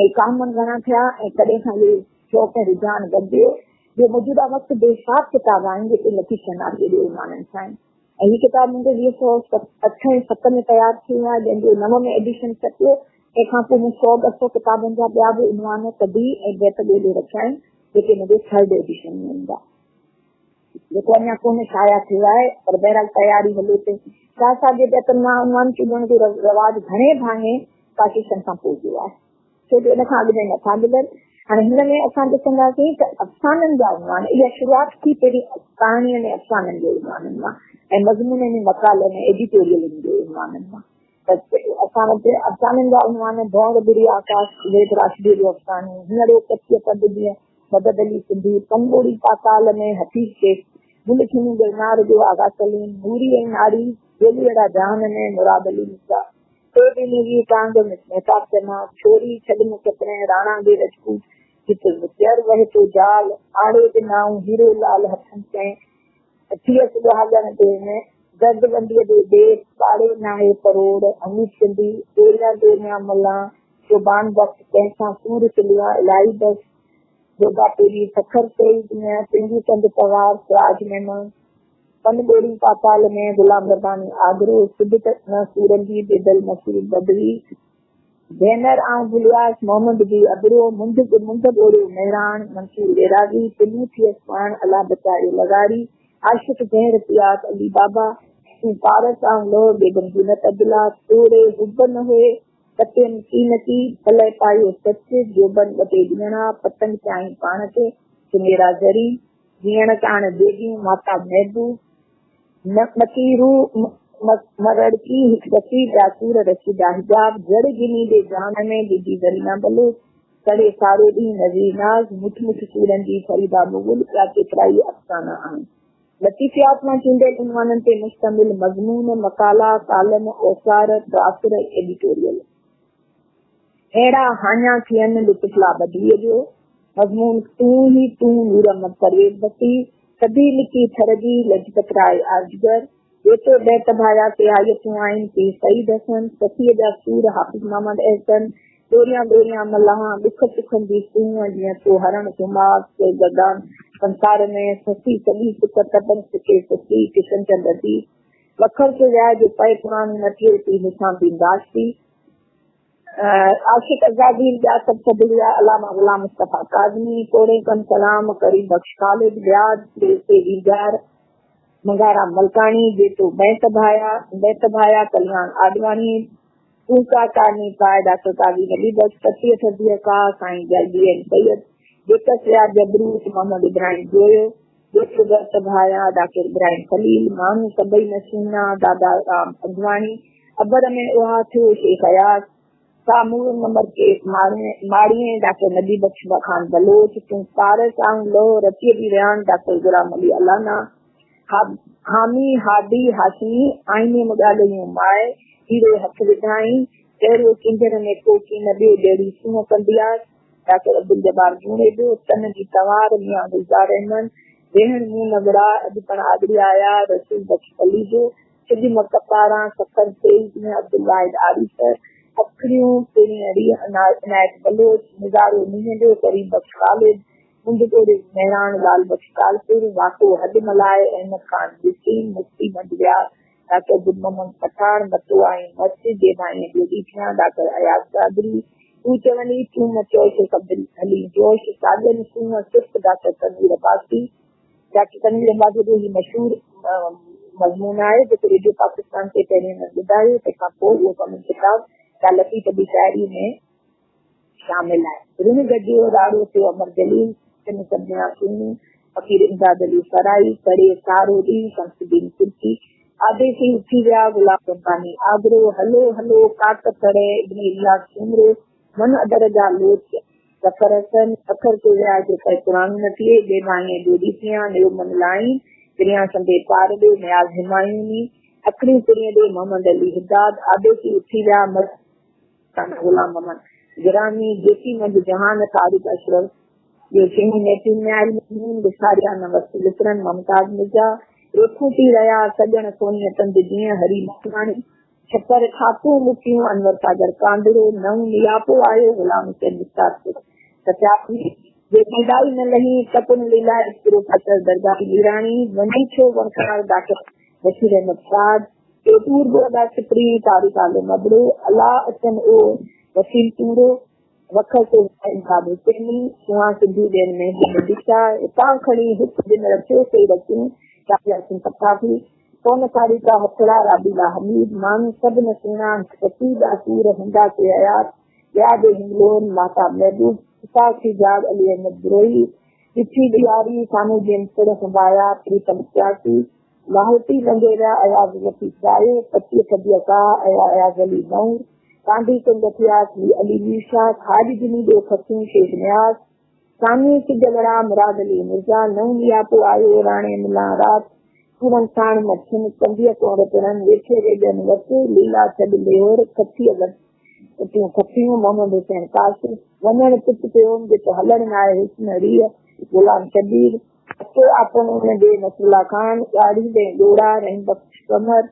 ۽ ڪامن گهڻا ٿيا ۽ ڪڏهن کان اهو شوق ۽ رجحان وڌيو جو موجوده وقت بي حساب ڪتاب آهن جيڪي لطيف شناسيء جي عنوانن سان آهن ۽ هي ڪتاب منهنجو 2008 ۽ 7 ۾ تيار ٿيو آهي جنهن جو 9 ۾ ايڊيشن ڇپيو. تنهن کان پوء مون سؤ ٻه سؤ ڪتابن جا ٻيا به عنوان ڪڍي ۽ بيت ڳولي رکيا آهن جيڪي منهنجي ٿرڊ ايڊيشن ۾ ايندا. جيڪو اڃا ڪونه شايع ٿيو آهي، پر بهرحال تياري هلي پئي. شاهه صاحب جي بيتن مان عنوان چونڊڻ جو رواج گهڻي ڀاڱي ڪاششن کان پوء پيو آهي، ڇو جو ان کان اڳ ۾ نٿا ملن. هاڻي هن ۾ اسان ڏسنداسين ته افسانن جا عنوان، اها شروعات ٿي پهرين ڪهاڻين ۽ افسانن جي عنوانن مان ۽ مضمونن ۽ مقالن ۽ ايڊيٽوريلن جي عنوانن مان. ته اسان وٽ افسانن جا عنوان ڀونر ٻري آڪاش، عبيد راشديء جو افسانو، هينئڙو ڪچيء پنڌ جيئن، مدد علي سنڌي، پنٻوڙي پاتال ۾، حفيظ شيخ، گل ڇني گلنار جو، آغا سليم، نوري ۽ ناري، جوليئڙا جهان ۾، مراد علي مرزا، تو ڏني وي ٽانگ، مس مهتاب چنا، ڇوري ڇڏ مون ڪپڙين، راڻا the Rajput, جت جر وهي تو جال، آڙي ڏنائون، هيرو لال هٿن سين، ٿيس ڏهاڳڻ ڏينهن، درد بنديء جو ديس، پاڙي ناهي پروڙ، حميد سنڌي، ڏوريان ڏوريان ملان، شوبان بخش، ڪنهن سان سور سليان، الاهي بخش، جوڳا پيري، سکر سيئي ڏينهن، تنهنجي ڪنڌ پوار، سراج ميمڻ، پن ٻوڙين پاتال ۾، غلام رباني آگرو، سڌ نه سورن جي، بيدل مسرور بدوي، ڀينر آئون ڀلياس، محمد بي ابڙو، منڍ به منڍ ٻوڙيو مهراڻ، منصور ويراڳي، پنهون ٿيس پاڻ، الله بچايو لغاري، عاشق زهر پياس، علي بابا، تون پارس آئون لوهه، بيگم زينت عبدالله، توڙي حب نه هئي، ڪتين ڪين ڪي، پلئه پايو سچ، جوڀن ٻه ٽي ڏينهڙا، پتنگ چاهين پاڻ تي، سميرا زرين، جيئڻ ڪاڻ جيڏيون، ماتا محبوب. مڪي روح مرڙڪي هڪ دفعي جا سور رشيده حجاب جڙ جني the جان ۾ بيبي زرينا بلوچ سڙي سارو ڏينهن، نذير ناز، مٺ مٺ سورن جي، فريده مغل، ٻيا ڪيترائي افسانا آهن. لطيفيات مان چونڊيل عنوانن تي مشتمل مضمون، مقالا، ڪالم، اوسار، تاثر ۽ ايڊيٽوريل. اهڙا هاڃا ٿين لطف الله بدويء جو مضمون تون ئي تون، نور احمد پرويز ڀٽي، ٿڌي لڪي ٿر جي، لجپت راء آرجگر، جيتو بيت ڀايا سياحيتون آهن، پير سعيد حسن، سسيء جا سور، حافظ محمد احسن، ڏوريان ڏوريان ملاحان، ڏک سکن جي سونهن، جيئن ڪو هرڻ سماس، ڪو گگان سنسار ۾، سسي سڄي سڪ، تبن سڪي سسي، ڪشن چند عزيز، وکر سو وياء جو پئي پراڻو نه ٿئي، پير حسام الدين راشدي، عاشق ازاديل، ٻيا سڀ سڌڙيا، علامه غلام مصطفيٰ ڪاظمي، ڪوڙين ڪن سلام، ڪريم بخش خالد، بياض، ديس وينجهار، منگهارام ملڪاڻي، جيتو بيت ڀايا، بيت ڀايا، ڪلياڻ آڏواڻي، تون ڪا ڪارني پاء، ڊاڪٽر قاضي نبي بخش، تتيء ٿڌيء ڪا، سائين جل جي ايم سيد، جيڪس ويا جبروت، محمد ابراهيم جويو، جيتو بيت ڀايا، ڊاڪٽر ابراهيم خليل، ماڻهو سڀئي نه سهڻا، دادا رام پنجواڻي، ابر ۾ اها ٿيو، شيخ اياز، سا more number case ماڙيين، doctor Nabi Bakhsh Khan Baloch, تون پارس آئون لوهه، رتيء جي ريان، ڊاڪٽر غلام علي الانا، حامي، هادي، هاشمي، آئيني م ڳالهيون ماء، هيرو هٿ وڌائين، ڪهڙو ڪينجهر ۾ ڪو ڪين ٻيو جهڙي سونهن ڪندياس، ڊاڪٽر عبدالجبار جوڻيجو، تن جي تنوار، ميان گلزار احمد، ويهڻ مون نه وڙا، اڄ پڻ آڳڙي آيا، رسول بخش پليجو، سج مڪ پاران، سکر سيج، ميان عبدالواحد آريسر، اکڙيون پرين ريح، عنايت بلوچ، نظارو نينهن جو، ڪريم بخش خالد، منڍ ٽوڙي مهراڻ، لال بخش ٽالپر، واقعو حد ملائي، احمد خان جسين، مفتي منجهويار، ڊاڪٽر گل محمد پٺاڻ، متو آهين مست، جي ڀائين جو ڏيٺيان، ڊاڪٽر اياز قادري، تون چوني، تون نه چئو، شيخ عبدالحليم جوش، ساڄن سونهن صرف، ڊاڪٽر تنوير عباسي، ڊاڪٽر تنوير عباسي جو هي مشهور مضمون آهي، جيڪو ريڊيو پاڪستان تي پهرين هن ٻڌايو، تنهن کان پوء اهو ڪم ڪتاب شاهه لطيف جي شاعري ۾ شامل آهي. رڻ گجيو راڙو ٿيو امر جليل، تن سڀنيان سونهون، فقير امداد علي سرائي، سڙي سارو ڏينهن، شمس الدين ترڪي، آديسي اٿي ويا، غلام رباني آگرو، هلو هلو ڪاڪ ٿڙي، ابن الياس سومرو، من ادر جا لوچ، ظفر حسن، اکر تي ويا جو پئي پراڻو نه ٿئي، ٻي ڀاڱي ڏوڏي ٿيان، نيو من لائين، پريان سندي پار ڏي، نياز همايوني، اکڙيون پرين ڏي، محمد علي حداد، آديسي اٿي ويا، مست. خان غلام محمد گرامي، جيڪي منجهه جهان طارق اشرف جو شيون نيتين ۾ آيل مضمون وساريا نه وس وسرن ممتاز مرزا، ريکون پي رهيا سڄڻ سونيء تند جيئن هري مکواڻي، ڇپر ٺاپون مڪيون انور ساگر ڪانڌڙو، نئون نياپو آيو غلام حسين مشتاق سچاپي، جي پيدائي نه لهين ته پڻ ليلائي پروفيسر درگاهي ميراڻي، وڃي ڇو وڻڪار ڊاڪٽر بشير احمد شاد، ٽيٽور به ادا سپرين، طارق عالم ابڙو، الله اچن او، وسيم تونرو، وکر تي امداد حسيني، سونهان سنڌو ڏين ۾ مهدي شاهه، هتان کڻي هت جن رکيو سي رکيون، شاهه ياسين پتافي، سون ساريڪا هٿڙا، رابيلا حميد، ماڻهو سڀ نه سهڻا، هڪ سچي ٻيا سور، هوندا سي حيات، ٻيا جي هنگلون، ماهتاب محبوب، اسحاق سجاد، علي احمد بروهي، ڏٺي ڏياري، سامهون جين سر سنڀايا، پريتم سياسي، لاهوتي لنگيرا، اياز لطيف دايو، پچيء ٿڌيء ڪاهه، اياز علي نئون، ڪانڌي ڪنگ ٿيا، ٿي علي مير شاهه، کاڄ جني ڏيو کسيون، شيخ نياز، سامي سج وڙا، مراد علي مرزا، نئون نياپو آيو، راڻي ملان رات، پورن ساڻ مڇن، ڪنڌيء ڪونر پڻن، ويٺي ويڄن وٽ، ليلا ڇڏ ليهور، کٿيء وٽيون کٿيون، محمد حسين قاصد، وڃڻ پٽ پيوم، جت هلڻ ناهي حسن ريء، غلام شبير، اچو آپڻ ان ڏي نصرالله خان، ڳاڙهي ۽ ڳوڙها، رحيم بخش قمر،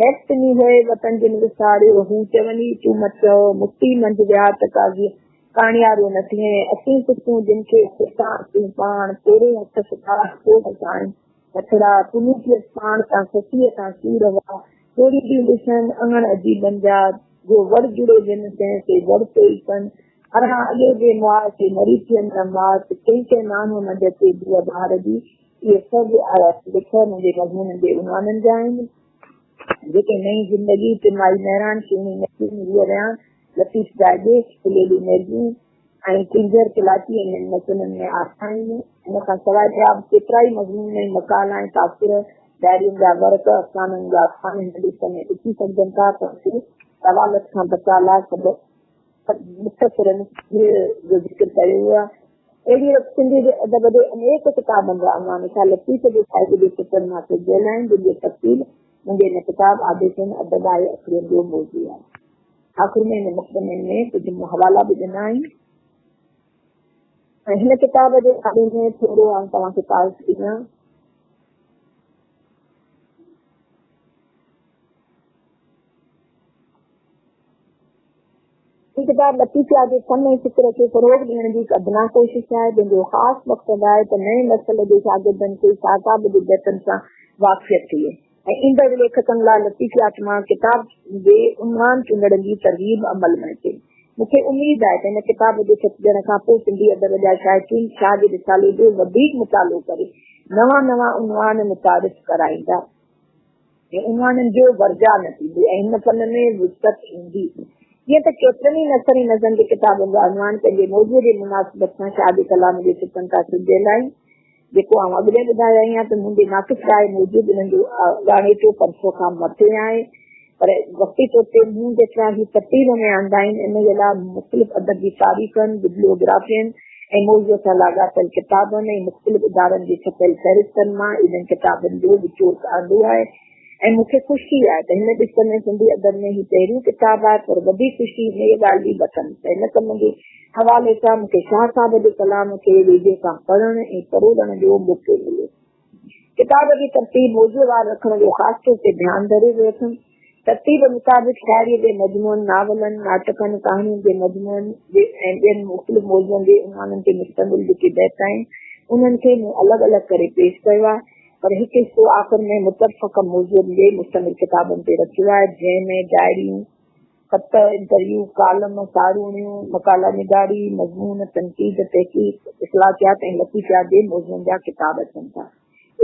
هيڪ ني هوئي وطن جن وساريو، هو چوني تون م چئو، مٽي منجهه ويا ته قاضي ڪاڻيارو نه ٿئين، اسين سڪون جن کي سڪان تون پاڻ، توري هٿ سڪا ڪو هسائين هٿڙا، پني ٿيس پاڻ تان سسيء تان سور هئا، ٿوري ڏينهن ڏسن اڱڻ عجيبن جا، جو وڙ جڙي جن تنهن سي وڙ پئي ڪن، ارهان اڳي جي مئا سي مري ٿين نه مات، ڪنهن ڪنهن ماڻهوء منجهه اچي بوء بهار جي، اهي سڀ لکيل منهنجي مضمونن جي عنوانن جا آهن، جيڪي نئين زندگي، ٽماهي مهراڻ، سهڻي نسيم، روح رهاڻ، لطيف جاڳي، ڦليلي ميرجون ۽ ڪينجهر ڪلاچي ۽ ٻين متنن ۾ آهن. ان کان سواء ٻيا به ڪيترائي مضمون ۽ مقالا ۽ تاثر، ڊائرين جا ورق، افسانن جا افسانا هن ڏس ۾ ڏسي سگهجن ٿا، پر سي طوالت کان بچاء لاء سڀ مختصراً جو ذڪر ڪيو ويو آهي. اهڙيء ريت سنڌي جي ادب جي انيڪ ڪتابن جا عنوان شاهه لطيف جي شاعريء جي سٽن مان سرجيل آهن، جن جو تفصيل منهنجي هن ڪتاب آديسين ادب آهي اکرين جو موضوع آهي. آخر ۾ هن مقدمي ۾ ڪجهه مون حوالا به ڏنا آهن ۽ هن ڪتاب جي باري ۾ ٿورو آئون توهان کي تعارف ڏيان. هي ڪتاب لطيفيات جي فن ۽ فڪر کي فروغ ڏيڻ جي هڪ ادنيٰ ڪوشش آهي، جنهن جو خاص مقصد آهي ته نئين نسل جي شاگردن کي شاهه صاحب جي بيتن سان واقفيت ٿئي ۽ ايندڙ ليکڪن لاء لطيفيات مان ڪتاب جي عنوان چونڊڻ جي ترغيب عمل ۾ اچي. مون کي اميد آهي ته هن ڪتاب جي ڇپجڻ کان پوء سنڌي ادب جا شائقين شاهه جي رسالي جو وڌيڪ مطالعو ڪري نوان نوان عنوان متعارف ڪرائيندا. ۽ عنوانن جو ورجاء نه ٿيندو ۽ هن فن ۾ وسعت ايندي. جيئن ته ڪيترن ئي نثر ۽ نظم جي ڪتابن جا عنوان پنهنجي موضوع جي مناسبت سان شاهه جي ڪلام جي صفن تان سرجيل آهن، جيڪو آئون اڳ ۾ ٻڌايو آهيان ته منهنجي ناقص راء موجب انهن جو ڳاڻيٽو 500 کان مٿي آهي، پر وقتي طور تي مون جيترا هي ترتيب ۾ آندا آهن، انهيء لاء مختلف ادب جي تاريخن، ببليوگرافين ۽ موضوع سان لاڳاپيل ڪتابن ۽ مختلف ادارن جي ڇپيل فهرستن مان انهن ڪتابن جو وچور آندو آهي ۽ مون کي خوشي آهي ته هن ڏس ۾ سنڌي ادب ۾ هي پهريون ڪتاب آهي پر وڌيڪ خوشي انهيء ڳالهه جي به اٿم ته هن ڪم جي حوالي سان مون کي شاهه صاحب جي ڪلام کي ويجهي سان پڙهڻ ۽ پروڙڻ جو موقعو مليو. ڪتاب جي ترتيب موضوع وار رکڻ جو خاص طور تي ڌيان ڌريو ويو اٿم. ترتيب مطابق شاعريء جي مضمون، ناولن، ناٽڪن، ڪهاڻين جي مضمون جي ۽ ٻين مختلف موضوعن جي عنوانن تي مشتمل جيڪي بيت آهن، انهن کي مون الڳ الڳ ڪري پيش ڪيو آهي، پر هڪ حصو آخر ۾ متفقه موضوعن جي مشتمل ڪتابن تي رکيو آهي، جنهن ۾ ڊائريون، خط، انٽرويو، ڪالم، ساروڻيون، مقالا نگاري، مضمون، تنقيد، تحقيق، اخلاقيات ۽ لطيفيات جي موضوعن جا ڪتاب اچن ٿا.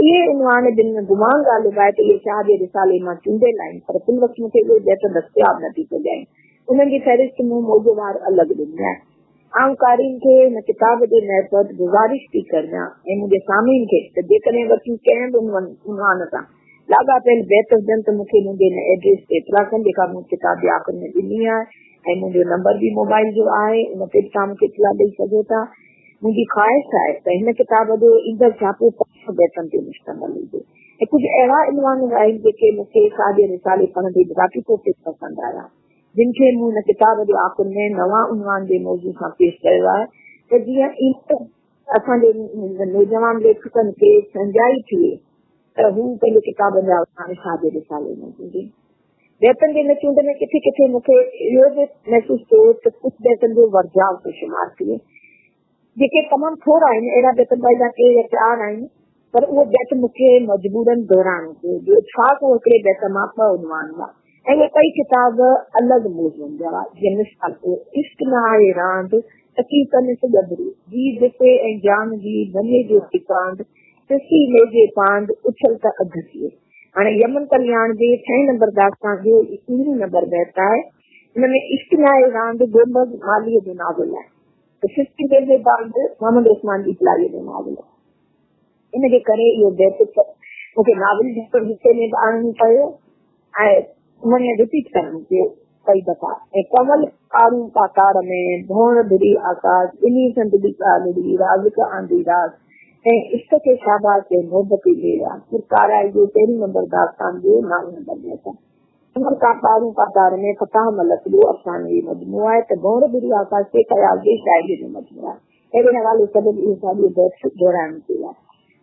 اهي عنوان جن ۾ گمان غالب آهي ته اهي شاهه جي رسالي مان چونڊيل آهن، پر في الوقت مون کي اهي بيت دستياب نه ٿي سگهيا آهن. انهن جي فهرست مون موضوعوار الڳ ڏني آهي. آئون قارئين کي هن ڪتاب جي معرفت گذارش ٿي ڪريان ۽ منهنجي سامعين کي ته جيڪڏهن وٽن ڪنهن به عنوان سان لاڳاپيل بيت هجن ته مون کي منهنجي هن ايڊريس تي اطلاع ڪن جيڪا مون ڪتاب جي آخر ۾ ڏني آهي ۽ منهنجو نمبر به موبائل جو آهي ان تي به توهان مون کي اطلاع ڏئي سگهو ٿا. منهنجي خواهش آهي ته هن ڪتاب جو ايندڙ ڇاپو 500 بيتن تي مشتمل هجي ۽ ڪجهه اهڙا عنوان به آهن جيڪي مون کي ساڳئي رسالي پڙهندي ذاتي طور تي پسند آيا، جن کي مون هن ڪتاب جي آخر ۾ نوان عنوان جي موضوع سان پيش ڪيو آهي ته جيئن ايندڙ اسان جي نوجوان ليکڪن کي سهنجائي ٿئي ته هو پنهنجي ڪتابن جا عنوان ساڳئي رسالي ۾ چونڊين. بيتن جي ان چونڊ ۾ ڪٿي ڪٿي مون کي اهو به محسوس ٿيو ته ڪجهه بيتن جو ورجاء ٿو شمار ٿئي، جيڪي تمام ٿورا آهن، اهڙا بيت ٻه يا ٽي يا چار آهن، پر اهو بيت مون کي مجبوراً دهرائڻو پيو، جو اتفاق هو هڪڙي بيت مان ٻه عنوان هئا ۽ اهي ٻئي ڪتاب الڳ موضوعن جا هئا، جيئن مثال طور عشق نه آهي راند، تڪي ڪن سي ڳڀرو، جي جتي ۽ جان جي ڀڃي جو ٽڪاند، سسي ميجي پاند، اڇل ته اڌ ٿئي. هاڻي يمن ڪلياڻ جي ڇهين نمبر داستان جو هي پهريون نمبر بيت آهي. ان ۾ عشق ناهي راند گنبذ مالهيء جو ناول آهي ته سستي ويلي باند محمد عثمان ڏيپلائيء جو ناول آهي. ان جي ڪري اهو بيت مون کي ناول جي حصي ۾ به آڻڻو پيو ۽ مون رپيٽ ڪرڻو پيو ڪئي دفعا. ۽ ڪنول ڪارون پاتار ۾، ڀونر ڀري آڪاس، ٻنهي سنڌ ٻي ڳالهڙي، رازق آندي راس، ۽ عشق کي شاباس ڏي محبتي ميڙا، پرڪارائي جو پهريون نمبر داستان جو نائون نمبر بيت آهي. ڪنول ڪارون پاتار ۾ فتاح ملڪ جو افسانوي مجموعو آهي ته ڀونر ڀري آڪاس شيخ اياز جي شاعريء جو مجموعو آهي. اهڙي حوالي سبب اهو ساڳيو بيت دهرائڻو پيو آهي.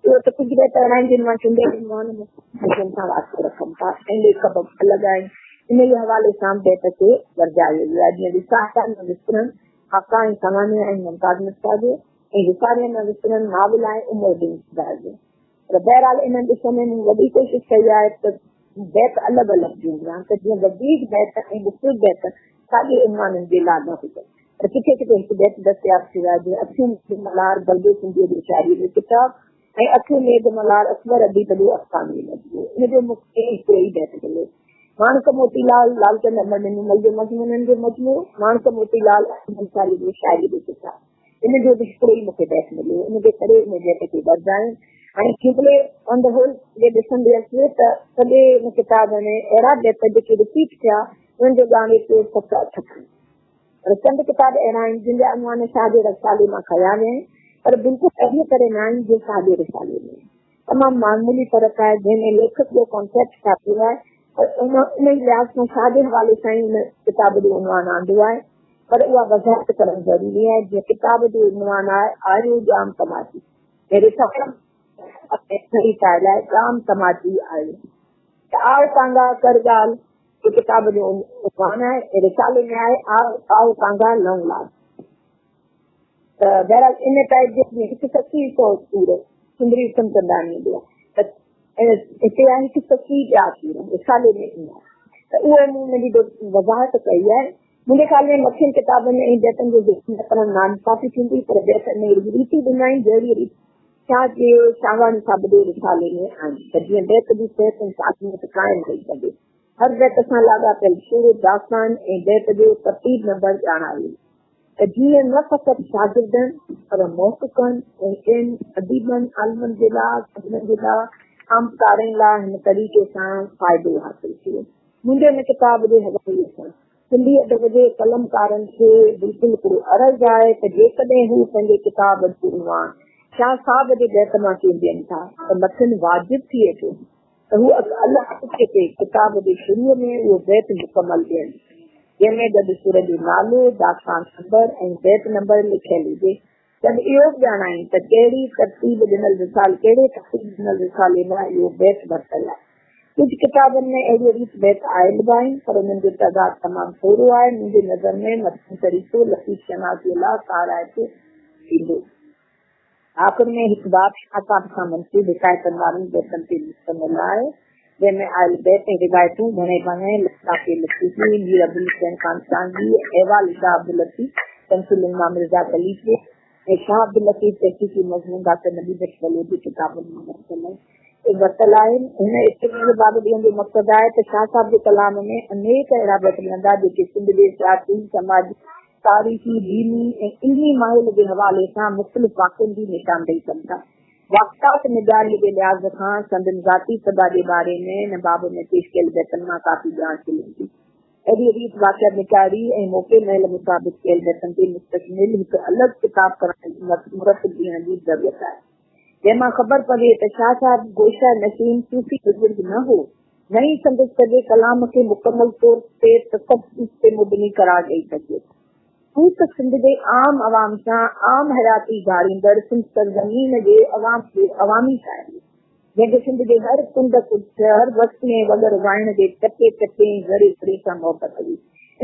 اهو ته ڪجهه بيت اهڙا آهن جن مان چونڊيل عنوان مختلف سان واسطو رکن ٿا ۽ ليک به الڳ آهن. انهيء حوالي سان بيت کي ورجايو ويو آهي، جيئن وساريا نه وسرن حقا ۽ سوانح آهن ممتاز مرزا جو ۽ وساريا نه وسرن ناول آهي عمر بن سدار جو. پر بهرحال انهن ڏس ۾ مون وڏي ڪوشش ڪئي آهي ته بيت الڳ الڳ چونڊيان ته جيئن وڌيڪ بيت ۽ مختلف بيت ساڳئي عنوانن جي لاڳ هجن. پر ڪٿي ڪٿي هڪ بيت دستياب ٿيو آهي، جيئن اکيون ميگهه ملهار بلدو سنڌيء جي شاعريء جو ڪتاب ۽ اکيون ميگهه ملهار اڪبر اديب جو افسانوي مجموعو. ان جو مون کي هڪڙو ئي بيت مليو. ماڻڪ موتي لال لالچند امر ڏنومل جو مضمونن جو مجموعو، ماڻڪ موتي لال احمد انصاريء جو شاعريء جو ڪتاب. ان جو به هڪڙو ئي مون کي بيت مليو، ان جي ڪري ان بيت کي ورجايم. هاڻي جملي آن the whole جي ڏسنديس ته سڄي ان ڪتاب ۾ اهڙا بيت جيڪي رپيٽ ٿيا، انهن جو ڳاڻيٽو 7 اٺ ٿيو. پر چند ڪتاب اهڙا آهن جن جا عنوان شاهه جي رسالي مان کنيا ويا آهن، پر بلڪل اهڙيء طرح نه آهن جيئن شاهه جي رسالي ۾ آهن. تمام معمولي فرق آهي، جنهن ۾ ليکڪ جو ڪانسيپٽ ساڳيو آهي، پر ان ئي لحاظ کان شاهه جي حوالي سان ئي ان ڪتاب جو عنوان آندو آهي، پر اها وضاحت ڪرڻ ضروري آهي، جيئن ڪتاب جو عنوان آهي آيو ڄام تماچي ۽ رسالي ۾ ٺاهيل آهي ڄام تماچي آيو ته آء ڪانگا ڪر ڳالهه جو ڪتاب جو عنوان آهي ۽ رسالي ۾ آهي آء ڪانگا لئون لال. ته بهرحال ان ٽائيپ جي هڪ سسي سو سور سندري سمجهندا ايندو آهي ته هتي آهي هڪ سسي ٻيا سور رسالي ۾ ايندا ته اهو مون ان جي وضاحت ڪئي آهي. منهنجي خيال ۾ مٿين ڪتابن ۽ بيتن جو ذڪر نه ڪرڻ ناانصافي ٿيندي، پر بيت انهيء ريت ئي ڏنا آهن جهڙيء ريت شاهه جي شاهواڻي صاحب جي رسالي ۾ آهن ته جيئن بيت جي صحت ۽ سالميت قائم رهي سگهي. هر بيت سان لاڳاپيل شعر، داستان ۽ بيت جو ترتيب نمبر ڄاڻايو ته جيئن نه فقط شاگردن پر محققن ۽ ٻين اديبن، عالمن جي لاء، سگهڙن جي لاء، عام قارئين لاء هن طريقي سان فائدو حاصل ٿئي. منهنجي هن ڪتاب جي حوالي سان سنڌي ادب جي قلمڪارن کي بلڪل هڪڙو عرض آهي ته جيڪڏهن هو پنهنجي ڪتاب جو عنوان شاهه صاحب جي بيت مان چونڊين ٿا ته مٿن واجب ٿئي ٿو ته هو الڳ صفحي تي ڪتاب جي شروع ۾ اهو بيت مڪمل ڏين، جنهن ۾ گڏ سر جو نالو، داستان نمبر ۽ بيت نمبر لکيل هجي. گڏ اهو به ڄاڻائين ته ڪهڙي ترتيب ڏنل رسال ڪهڙي ترتيب ڏنل رسالي مان اهو بيت ورتل آهي. ڪجهه ڪتابن ۾ اهڙيء ريت بيت آيل به آهن، پر انهن جو تعداد تمام ٿورو آهي. منهنجي نظر ۾ مٿيون طريقو لطيف شناسيء لاء ڪارائتو ٿيندو. آخر ۾ هڪ باب شاهه صاحب سان منسوب حڪايتن وارن بيتن تي مشتمل آهي، جنهن ۾ آيل بيت ۽ روايتون گهڻي ڀاڱي لطافي لطيفي، مير عبدالحسين خان سانگي، احوال شاهه عبداللطيف، شمس العلماء مرزا قليچ بيگ ۽ شاهه عبداللطيف تحقيقي مضمون ڊاڪٽر نبي بخش بلوچ جي ڪتابن مان ورتل آهن. هن اطمينان باب ڏيڻ جو مقصد آهي ته شاهه صاحب جي ڪلام ۾ انيڪ اهڙا بيت ملندا جيڪي سنڌ جي سياسي، سماجي، تاريخي، ديني ۽ علمي ماحول جي حوالي سان مختلف واقعن جي نشاندهي ڪن ٿا. واقعات نگاريء جي لحاظ کان سندن ذاتي طبع جي باري ۾ هن باب ۾ پيش ڪيل بيتن مان ڪافي ڄاڻ ملي ٿي. اهڙيء ريت واقعا نگاري ۽ موقعي مهل مطابق ڪيل بيتن تي مشتمل هڪ الڳ ڪتاب مرتب ڏيڻ جي ضرورت آهي، جنهن مان خبر پوي ته شاهه صاحب گوشه نشين صوفي بزرگ نه هو، نه ئي سندس سڄي ڪلام کي مڪمل طور تي تصوف تي مبني قرار ڏئي سگهجي ٿو. هو ته سنڌ جي عام عوام سان عام حياتي گهاريندڙ سنڌ سرزمين جي عوام جو عوامي شاعر هو، جنهن کي سنڌ جي هر ڪنڊ ڪڙڇ، هر وستي ۽ وڳر وائڻ جي ٽڪي ٽڪي ۽ ذري ذري سان محبت هئي.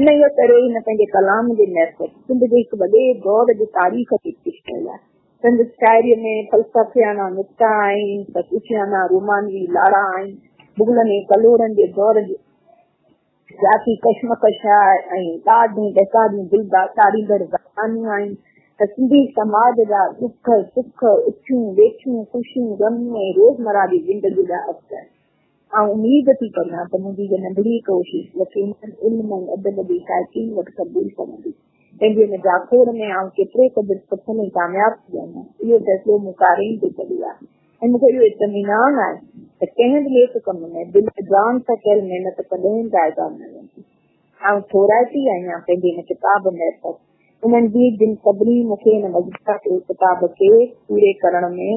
انهيء ڪري ئي هن پنهنجي ڪلام جي معرفت سنڌ جي هڪ وڏي دور جي تاريخ کي پيش ڪيو آهي. سندس شاعريء ۾ فلسفيانه نڪتا آهن ته صوفيانه رومانوي لاڙا آهن. مغلن ۽ ڪلهوڙن جي دور جي سياسي ڪشمڪش ۽ ڏاڍ ۽ ڏهڪاء جون دل ڏاريندڙ داستانون آهن ته سنڌي سماج جا ڏک، سک، اٿيون، ويٺيون، خوشيون، غميون ۽ روزمره جي زندگيء جا عڪس آهن. آئون اميد ٿي ڪريان ته منهنجي هيء ننڍڙي ڪوشش يقيناً علم ۽ ادب جي شائقين وٽ قبول پوندي. پنهنجي ان جاکوڙ ۾ آئون ڪيتري قدر سڦل ۽ ڪامياب ٿي آهيان، اهو فيصلو مون قارئين تي ڇڏيو آهي. ۽ مون کي اهو اطمينان آهي ته ڪنهن به نيڪ ڪم ۾ دل و جان سان ڪيل محنت ڪڏهن به ضايع نه ويندي. آئون ٿورائتي آهيان پنهنجي هن ڪتاب معرفت انهن جي جن سڀني مون کي هن مذڪوره ڪتاب کي پوري ڪرڻ ۾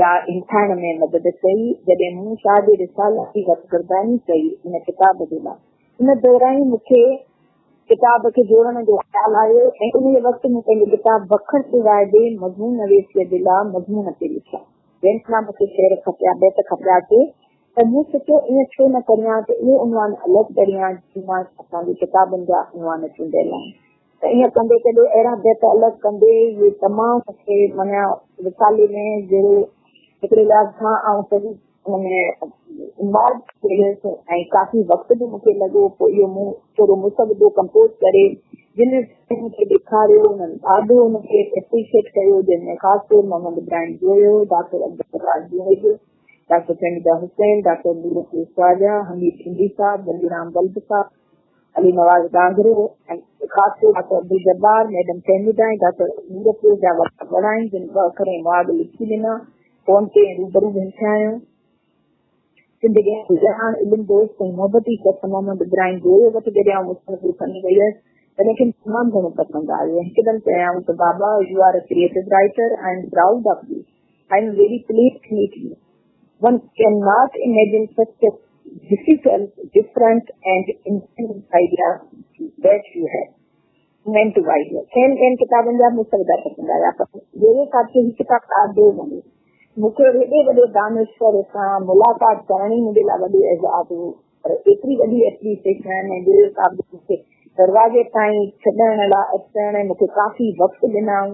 يا همٿائڻ ۾ مدد ڪئي. جڏهن مون شاهه جي رسالي جي وٽگرداني ڪئي هن ڪتاب جي لاء ان دوران ئي مون کي ڪتاب کي جوڙڻ جو خيال آيو ۽ انهيء وقت مون پنهنجو ڪتاب وکر سواء به مضمون نويسيء جي لاء مضمون پئي لکيا. جنهن مان مون کي شعر کپيا، بيت کپيا ٿي ته مون سوچيو ائين ڇو نه ڪريان ته اهو عنوان الڳ ڪريان جنهن مان اسان جي ڪتابن جا عنوان چونڊيل آهن. ته ائين ڪندي ڪندي اهڙا بيت الڳ ڪندي اهي تمام مون کي معنيٰ رسالي ۾ جهڙو هڪڙي لحاظ کان آئون سڄي ان ۾ انوالو ٿي ويس ۽ ڪافي وقت به مون کي لڳو. پوء اهو مون ٿورو مسودو ڪمپوز ڪري جن سائين کي ڏيکاريو انهن ڏاڍو ان کي اپريشيٽ ڪيو، جنهن ۾ خاص طور Muhammad Ibrahim Joyo, doctor Abdul Sattar Junejo, doctor Fahmida Hussain, doctor Noor Afroz Khawaja, Hameed Sindhi صاحب، ولي رام ولڀ صاحب، علي نواز گانگرو ۽ خاص طور doctor Abdul Jabbar, madam Fahmida ۽ doctor Noor Afroz جا وڏا وڙ آهن جن ٻه اکر ۽ مهاڳ لکي ڏنا. فون تي روبرو به همٿايو. سنڌ جي ڄاڻ، علم دوست ۽ محبتي شخص محمد ابراهيم جويو وٽ جڏهن آئون مستند کڻي وئي هيس تڏهن کين تمام گهڻو پسند آيو ۽ هڪدم چيائون ته بابا you are a creative writer, I am proud of you, I am very pleased to meet you. One can not imagine such a difficult, different and intense idea that you have. Inventive idea. کين ٻين ڪتابن جا مسودا پسند آيا پر جويي صاحب کي هي ڪتاب ڏاڍو وڻيو. مون کي هيڏي وڏي دانشور سان ملاقات ڪرڻ ئي منهنجي لاء وڏو اعزاز هو پر ايتري وڏي ايپريسيشن ۽ جويي صاحب جو مون کي دروازي تائين ڇڏڻ لاء اچڻ ۽ مون کي ڪافي وقت ڏنائون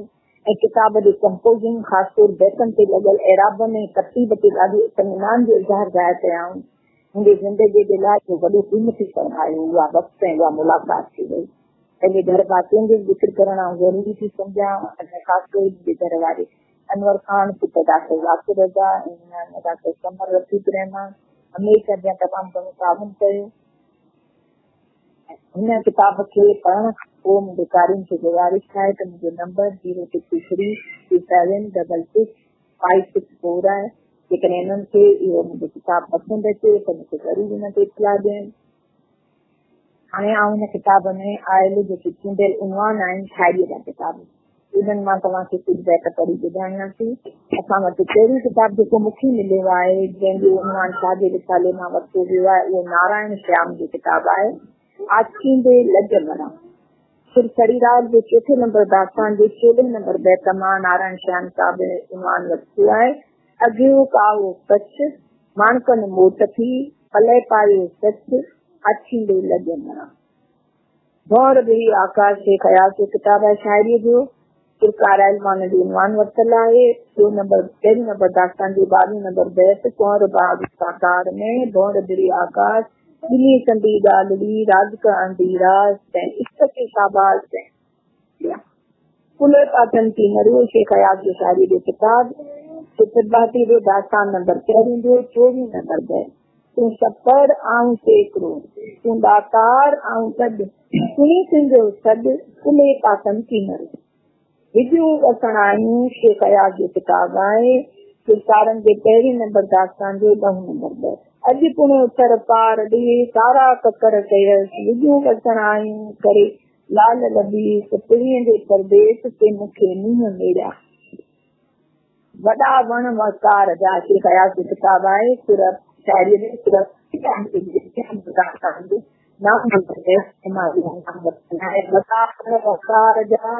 ۽ ڪتاب جي ڪمپوزنگ خاص طور بيتن تي لڳل اعرابن ۽ ترتيب تي ڏاڍو اطمينان جو اظهار ظاهر ڪيائون. منهنجي زندگيء جي لاء اهو وڏو قيمتي سرمايو اها وقت ۽ اها ملاقات ٿي وئي. پنهنجي گهر ڀاتين جو به ذڪر ڪرڻ آئون ضروري ٿي سمجهان ۽ خاص طور منهنجي گهر واري انور خان، پٽ ڊاڪٽر ذاڪر رضا ۽ نياڻي ڊاڪٽر قمر رفيق الرحمان هميشه جيان تمام گهڻو تعاون ڪيو. هن ڪتاب کي پڙهڻ کان پوء منهنجي قارئين کي گذارش آهي ته منهنجو number zero six three two seven double six five six four آهي جيڪڏهن انهن کي اهو منهنجو ڪتاب پسند اچي ته مون کي ضرور ان تي اطلاع ڏين. هاڻي آئون هن ڪتاب ۾ آيل جيڪي چونڊيل عنوان آهن شاعريء جا ڪتاب انهن مان توهان کي ڪجهه بيت پڙهي ٻڌايان ٿي. اسان وٽ پهريون ڪتاب جيڪو مون کي مليو آهي جنهن جو عنوان شاهه جي رسالي مان ورتو ويو آهي اهو نارائڻ شيام جو ڪتاب آهي آڇيندي لڄ مران. سر سريراج جي چوٿين نمبر داستان جي چوڏهين نمبر بيت مان نارائڻ شيام صاحب عنوان ورتو آهي اگهيو ڪائو ڪڇ، ماڻڪن موٽ ٿي، پلئه پايو سچ، آڇيندي لڄ مران. ڀونر ڀري آڪاش شيخ اياز جو ڪتاب آهي شاعريء جو سر ڪارايل مان ان جو عنوان ورتل آهي. ٻيو نمبر پهريون نمبر داستان جو ٻارهون نمبر بيت ڪنور باغ ساڪار ۾، ڀونر ڀري آڪاش، ٻنهي سندي ڳالهڙي، رازق آندي راز، تنهن عشق کي شاباس، تنهن. ڪلهي پاتن ٿي نروء شيخ اياز جو شاعريء جو ڪتاب چترڀاتي جو داستان نمبر پهريون جو چوويهون نمبر بيت تون سپر آئون سيڪڙو، تون ڏاتار آئون تڏ، سڻي تنهنجو سڏ، ڪلهي پاتم ڪينرو. وڄون وسڻ آيون شيخ اياز جو ڪتاب آهي. سرڪارن جي پهرين نمبر داستان جو ڏهون نمبر بيت. اڄ پڻ اتر پار ڏي، ڪارا ڪڪر ڪيس، وڄون وسڻ آيون ڪري لال لبيس، پرينء جي پرديس تي مون کي مينهن ميڙيا. وڏا وڻ وقار جا شيخ اياز جو ڪتاب آهي. سر شاعريء ۾ سر وڏا وڻ وقار جا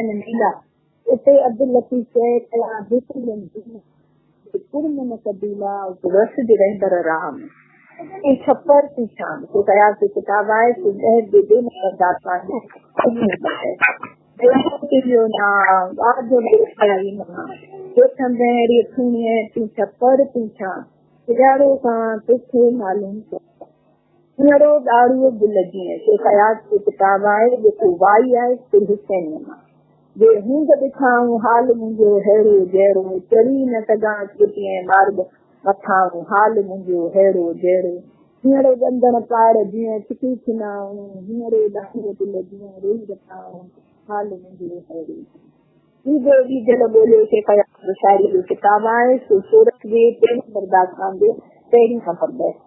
نيلا. اتي عبداللطيف چئي ڪيا بيتلن ڪڙمن قبيلا رس جي رهبر راهه ۾. ۽ ڇپر تي شان شيخ اياز جو ڪتاب آهي سو ڏهه جي ٻئي نمبر داستان جو آهي. ويو تون ڇپر تون ڇان پڄاڙو کان توکي معلوم هينئڙو ڏاڙهوء گل جيئن شيخ اياز جو ڪتاب آهي جيڪو وائي آهي سر حسينيء مان. جي هوند ڏٺائون حال منهنجو ههڙو جهڙو، چڙهي نه سگهان چوٽي ۽ مارڳ مٿائون حال منهنجو ههڙو جهڙو. هينئڙو ڏندڻ پاڙ جيئن ڇڪي ڇنائون، هينئڙو ڏاڙهوء گل جيئن روئي رتائون حال منهنجو ههڙو. ٻيجو ٻيجل ٻوليو شيخ اياز جو شاعريء جو ڪتاب آهي سو سورٺ جي ٽئين نمبر داستان جو پهريون نمبر بيت.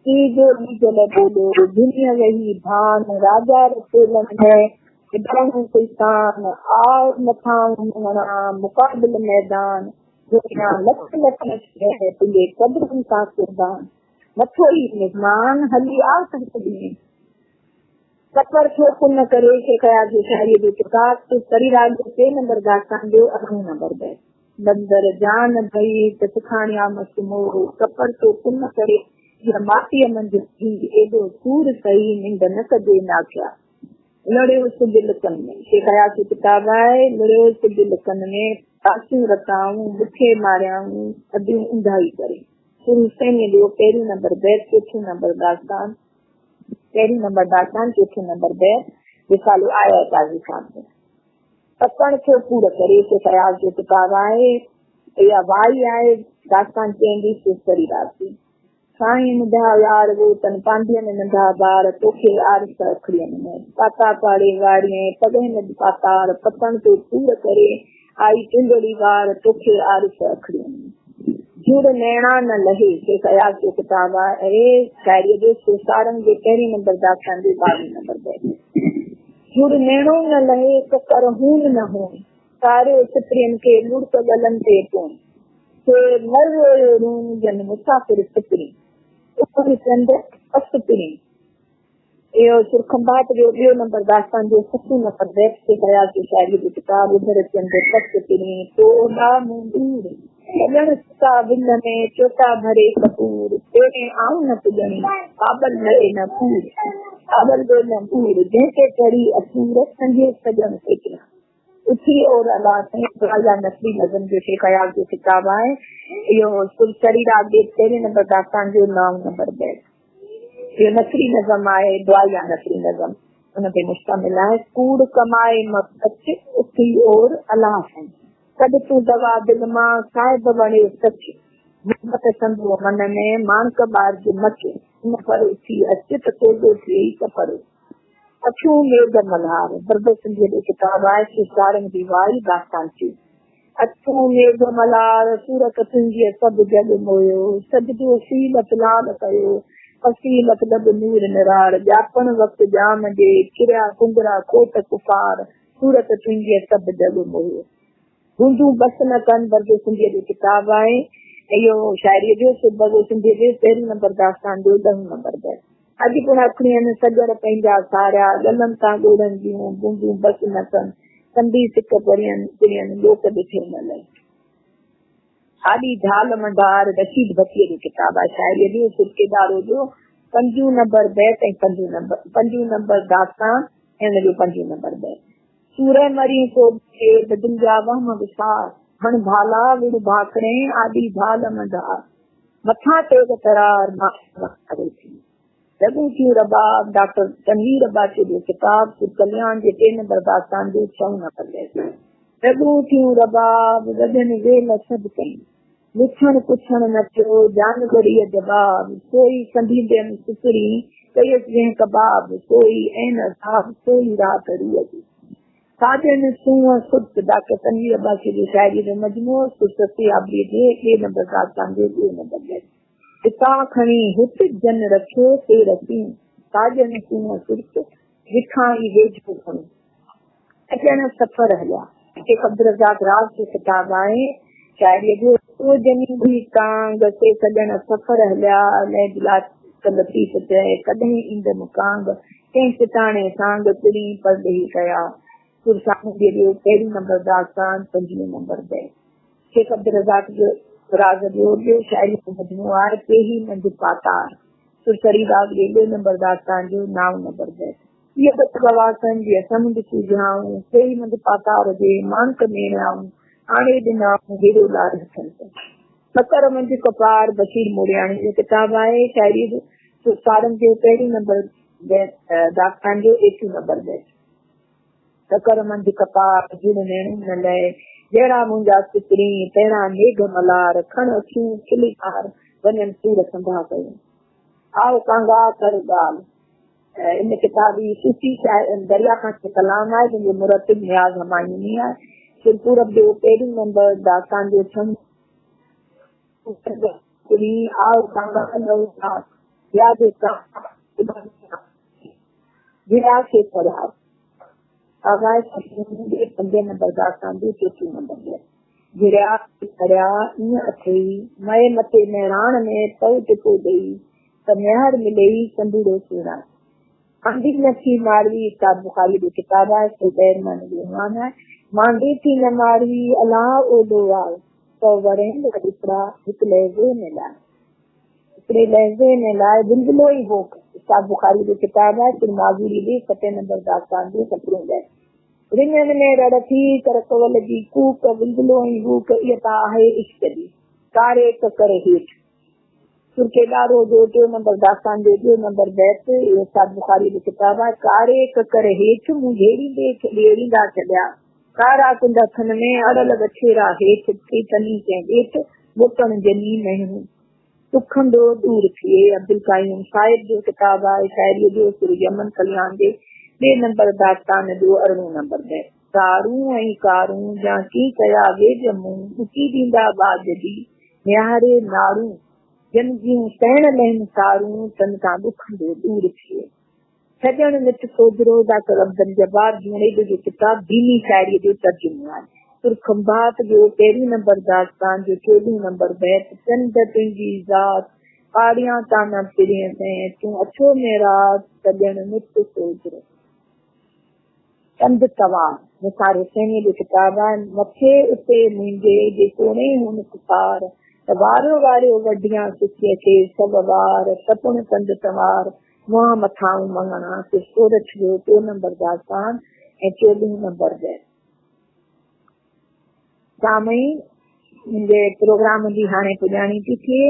ٻيجو ٻيجل ٻوليو، ڌنيء ويهي ڀان، راجا رسولن ۾، ابراهيم سلطان، آء مٿانهون هڻان، مقابل ميدان، دنيا لک لک شيء، تنهنجي قدرن تان قربان، مٿو ئي مهمان، هلي آ سڀ ڏينهن. سفر ٿيو ڪن ڪري، شيخ اياز جي شاعريء جو ڪتاب، سريراڳ جو ٽئين نمبر داستان جو ارڙهون نمبر بيت. بندر جان ڀئي ته سکاڻيا مس موهه، ڪپر تو ڪن ڪري، جيئن ماٽيء منجهه ٿي، ايڏو سور سهي، ننڊ نه ڪجي ناکيا. لڙيو سج لڪن ۾، شيخ اياز جو ڪتاب آهي، لڙيو سج لڪن ۾، راتيون رتائون، بکي ماريائون، اديون اونڌائي ڪري. سر حسينيء جو پهريون نمبر بيت، چوٿون نمبر داستان، پهريون نمبر داستان، چوٿون نمبر بيت، رسالو آء آء قاضي صاحب جو. پتڻ ٿيو پور ڪري سو فياض جو ڪتاب آهي. اها وائي آهي داستان چئندي سو سري رات جي. سائين ننڍا يار وو تن پانڌيء ۾ ننڍا ٻار توکي آرس اکڙين ۾. پاتا پاڙي وارين پڳهين اڄ پاتار پتڻ ٿيو پور ڪري آئي ٽنڊڙي وار توکي آرس اکڙين ۾. جھڙ نيڻا نه لهي سو فياض جو ڪتاب آهي. شاعريء جو سو سارنگ جي پهرين نمبر داستان جي ٻارهين نمبر بيت. جھڙ نيڻو نه لهي، ڪڪر هون نه هون، ساريو سپرين کي لڙڪ ڳلن تي پون، سي مر رويو رون، جن مسافر سپرين، اڀر چنڊ اس پرين. اهو سر کنڀات جو ٻيو نمبر داستان جو ستون نمبر بيت شيخ اياز جي شاعريء جو ڪتاب اڀر چنڊ پس پرين، تو اڏا مون ڏور، سڄڻ ستا ول ۾، چوٽا ڀري ڪپور، پهرين آئون نه پڄڻي، بابل لهي نه پور، بابل به نه پور، جنهن تي چڙهي اسور، سنجهي سڄڻ سيڪڙا. اٿي اور الله سائين دعائيه نثري نظم جو شيخ اياز جو ڪتاب آهي. اهو سر سريراڳ جي پهرين نمبر داستان جو نائون نمبر بيت. اهو نثري نظم آهي، دعائيه نثري نظم ان تي مشتمل آهي. ڪوڙ ڪمائي م ڪچ، اٿي اور الله سائين. ڪڍ تون دوا دل مان، صاحب وڻي سچ. محبت سندو من ۾، ماڻڪ ٻارج مچ. ان پر اٿي اچ، ته سودو ٿئي سفرو. اکيون ميگهه ملهار، بربر سنڌيء جو ڪتاب آهي، سو سارنگ جي وائي داستان ٿي. اکيون ميگهه ملهار، صورت تنهنجيء سڀ جڳ موهيو، سجدو سيلت لال ڪيو، پسي مطلب نور نرار، ڄاپڻ وقت ڄام جي، ڪريا ڪنگرا ڪوٽ ڪفار، صورت تنهنجيء سڀ جڳ موهيو. بوندون بس نه ڪن، بربر سنڌيء جو ڪتاب آهي. اهو شاعريء جو سو بربر سنڌيء جي پهريون نمبر داستان جو ڏهون نمبر بيت. اڄ پڻ اکڙين سڄڻ پنهنجا ساريا، ڳلن تان ڳوڙهن جون بوندون بس نه ڪن، ڪنڌي سڪ پرين پرين لوڪ ڏٺي نه لهي. آڏي ڍال منڍار رشيد ڀٽيء جو ڪتاب آهي. شاعريء جو سرڪيدارو جو پنجون نمبر بيت ۽ پنجون نمبر پنجون نمبر داستان ۽ ان جو پنجون نمبر بيت. سورهه مرين سو ٿئي بدل جا وهم وسار، هڻ ڀالا وڙ ڀاڪرين آڏي ڍال منڍار. مٿان تيغ ترار مان ڪري ٿي. رڳون ٿيون رباب، ڊاڪٽر تنوير عباسيء جو ڪتاب سر ڪلياڻ جي ٽئين نمبر داستان جو ڇهون نمبر بيت. رڳون ٿيون رباب، وڄن ويل سڀ ڪئين. لڇڻ پڇڻ نه ٿيو، جانوريء جواب. سوئي سنڀيندين سسرين، ڪيس جنهن ڪباب. سوئي عين عذاب، سوئي رات روح جي. ساڄن سونهن سرت، ڊاڪٽر تنوير عباسيء جي شاعريء جو مجموعو سر سسئي آبريء جي ٻئي نمبر داستان جو ٻيو نمبر بيت. هتان کڻي هت جن رکيو سي رسين، ساڄن سونهن سرت، وکان ئي ويجهو گهڻو. اڄڻ سفر هليا. شيخ عبدالرزاق راز جو ڪتاب آهي شاعريء جو. تو جني ڀي ڪانگ، سي سڄڻ سفر هليا، لهج لاٽ لطيف چئي، ڪڏهن ايندم ڪانگ، ڪنهن سٽاڻي سانگ، پرين پرڏيهي ڪيا. سر سامونڊيء جو پهريون نمبر داستان، پنجويهون نمبر بيت. شيخ عبدالرزاق جو راز جو ٻيو شاعريء جو مجموعو آهي، پيهي منجهه پاتار. سر سريراڳ جي ٻئي نمبر داستان جو نائون نمبر بيت. اهي ٻه غواصن جي سمنڊ سوجهائون، پيهي منجهه پاتار جي ماڻڪ ميڙيائون، آڻي ڏنائون هيرو لال هٿن تي. ڪڪر منجهه ڪپار بشير موڙياڻي جو ڪتاب آهي، شاعريء جو سر سارنگ جو پهريون نمبر بيت داستان جو ايڪيهون نمبر بيت. ڪڪر منجهه ڪپار، جڙ نيڻن نه لئه، جهڙا منهنجا سپرين، تهڙا ميگهه ملار، کڻ اکيون کلي پار، وڃن سور سنڌا ڪيون. آء ڪانگا ڪر ڳالهه. ان ڪتاب جي صوفي شاعر دريا خان جو ڪلام آهي، جنهن جو مرتب نياز همايوني آهي. سر پورب جو پهريون نمبر داستان جو ڇهون نمبر سپرين، آء ڪانگا ڪر ڳالهه. يا جيڪا جڙيا سي پڙهيا. آغاز سپرين جي پنجين نمبر داستان جو چوٿون نمبر بيت. جڙيا سي پڙهيا ائين اٿئي، مئي مٿي مهراڻ ۾ پئو ٽپو ڏيئي، ته ميهار مليئي سنڌوڙو سهڻا. مانڊي نه ٿي ماروي، استاد بخاري جو ڪتاب آهي، سو ٻير معنيٰ جو عنوان آهي. مانڊي ٿي نه ماروي، الله اوڏو آء، سو ورهين جا ڏکڙا، هڪ لحظي ۾ لاء. هڪڙي لحظي ۾ لاء بلبلو ئي هوڪ، استاد بخاري جو ڪتاب آهي، سر معذوري جي ستين نمبر داستان جو سترهون بيت. رڃن ۾ رڙ ٿي، ڪر ڪول جي ڪوڪ، بلبلو ئي هوڪ، اها ته آهي عشق جي، ڪاري ڪڪر هيٺ. سر ڪيڏارو جو ٽيون نمبر داستان جو ٻيو نمبر بيت، اهو استاد بخاري جو ڪتاب آهي، ڪاري ڪڪر هيٺ، مون جهيڙيندي ڇڏيڙيندا ڇڏيا، ڪارا ڪنڊ هٿن ۾، اڙل وڇيرا هيٺ، ٿي تني ڪنهن ڏيٺ، موٽڻ جني مهڻو. ڏکندو ڏور ٿئي. عبدالقيوم صاحب جو ڪتاب آهي شاعريء جو سر يمن ڪلياڻ جي ٻئي نمبر داستان جو ارڙهون نمبر بيت. ڪارون ۽ ڪارون جا ڪي ڪيا ويڄ مون، ٻڪي ڏيندا ٻاجهه جي نهاري نارون، جن جون سيڻ لهن سارون، تن تان ڏکندو ڏور ٿئي. سڄڻ مٽ سوجهرو ڊاڪٽر عبدالجبار جوڻيجو جو ڪتاب ديني شاعريء جو ترجمو آهي. سر کنڀات جو پهريون نمبر داستان جو چوڏهون نمبر بيت، چنڊ تنهنجي ذات، پاڙيان تان پرينء سين، تون اڇو معراج، سڄڻ مٽ سوجهرو. چند تنوار، نثار حسينيء جو ڪتاب آهي. مٿي اتي منهنجي، جي ڪونهي هون ڪفار، ته واريو واريو وڍيان سکيء کي، سڀ وار، ته پڻ چند تنوار، منهن مٿانهون مڱڻا سي سورٺ جو ٽيون نمبر داستان ۽ چوڏهون نمبر بيت. سامعين منهنجي پروگرام جي هاڻي پڄاڻي ٿي ٿئي.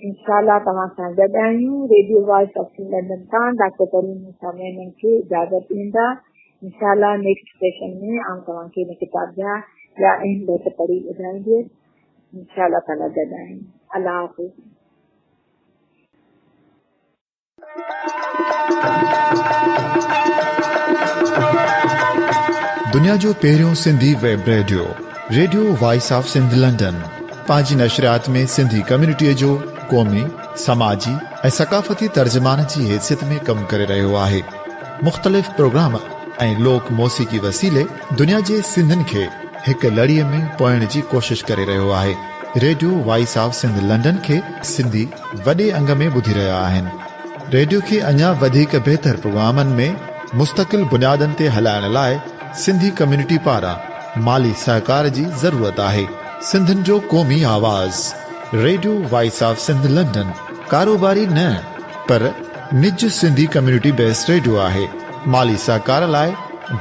انشاء الله توهان سان گڏ آهيون radio voice of Sindh London تان ڊاڪٽر پروين موسيٰ ميمڻ کي اجازت ڏيندا. انشاء الله نيڪسٽ سيشن ۾ آئون توهان کي هن ڪتاب جا ٻيا اهم بيت پڙهي ٻڌائينديس. انشاء الله تعاليٰ گڏ آهيون. الله حافظ. دنيا جو پهريون Sindhi web radio, radio voice of Sindh London, پنهنجي نشريات ۾ سنڌي ڪميونٽيء جو قومي، سماجي ۽ ثقافتي ترجمان جي حيثيت ۾ ڪم ڪري رهيو آهي. مختلف پروگرام ۽ لوڪ موسيقي وسيلي دنيا جي سنڌين کي هڪ لڙيء ۾ پوئڻ جي ڪوشش ڪري رهيو آهي. Radio voice of Sindh London کي سنڌي وڏي انگ ۾ ٻڌي رهيا آهن. ريڊيو کي اڃا وڌيڪ بهتر پروگرامن ۾ مستقل بنيادن تي هلائڻ لاء سنڌي ڪميونٽي پاران مالي سهڪار جي ضرورت آهي. سنڌين جو قومي آواز radio voice of Sindh London ڪاروباري نه پر نج سنڌي ڪميونٽي بيسڊ ريڊيو آهي. مالي سهڪار لاء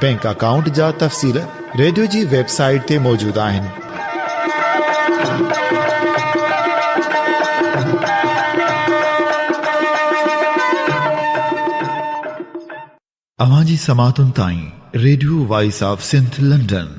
بينڪ اڪائونٽ جا تفصيل ريڊيو جي ويب سائيٽ تي موجود آهن. اوهان جي سماعتن تائين radio voice of Sindh London.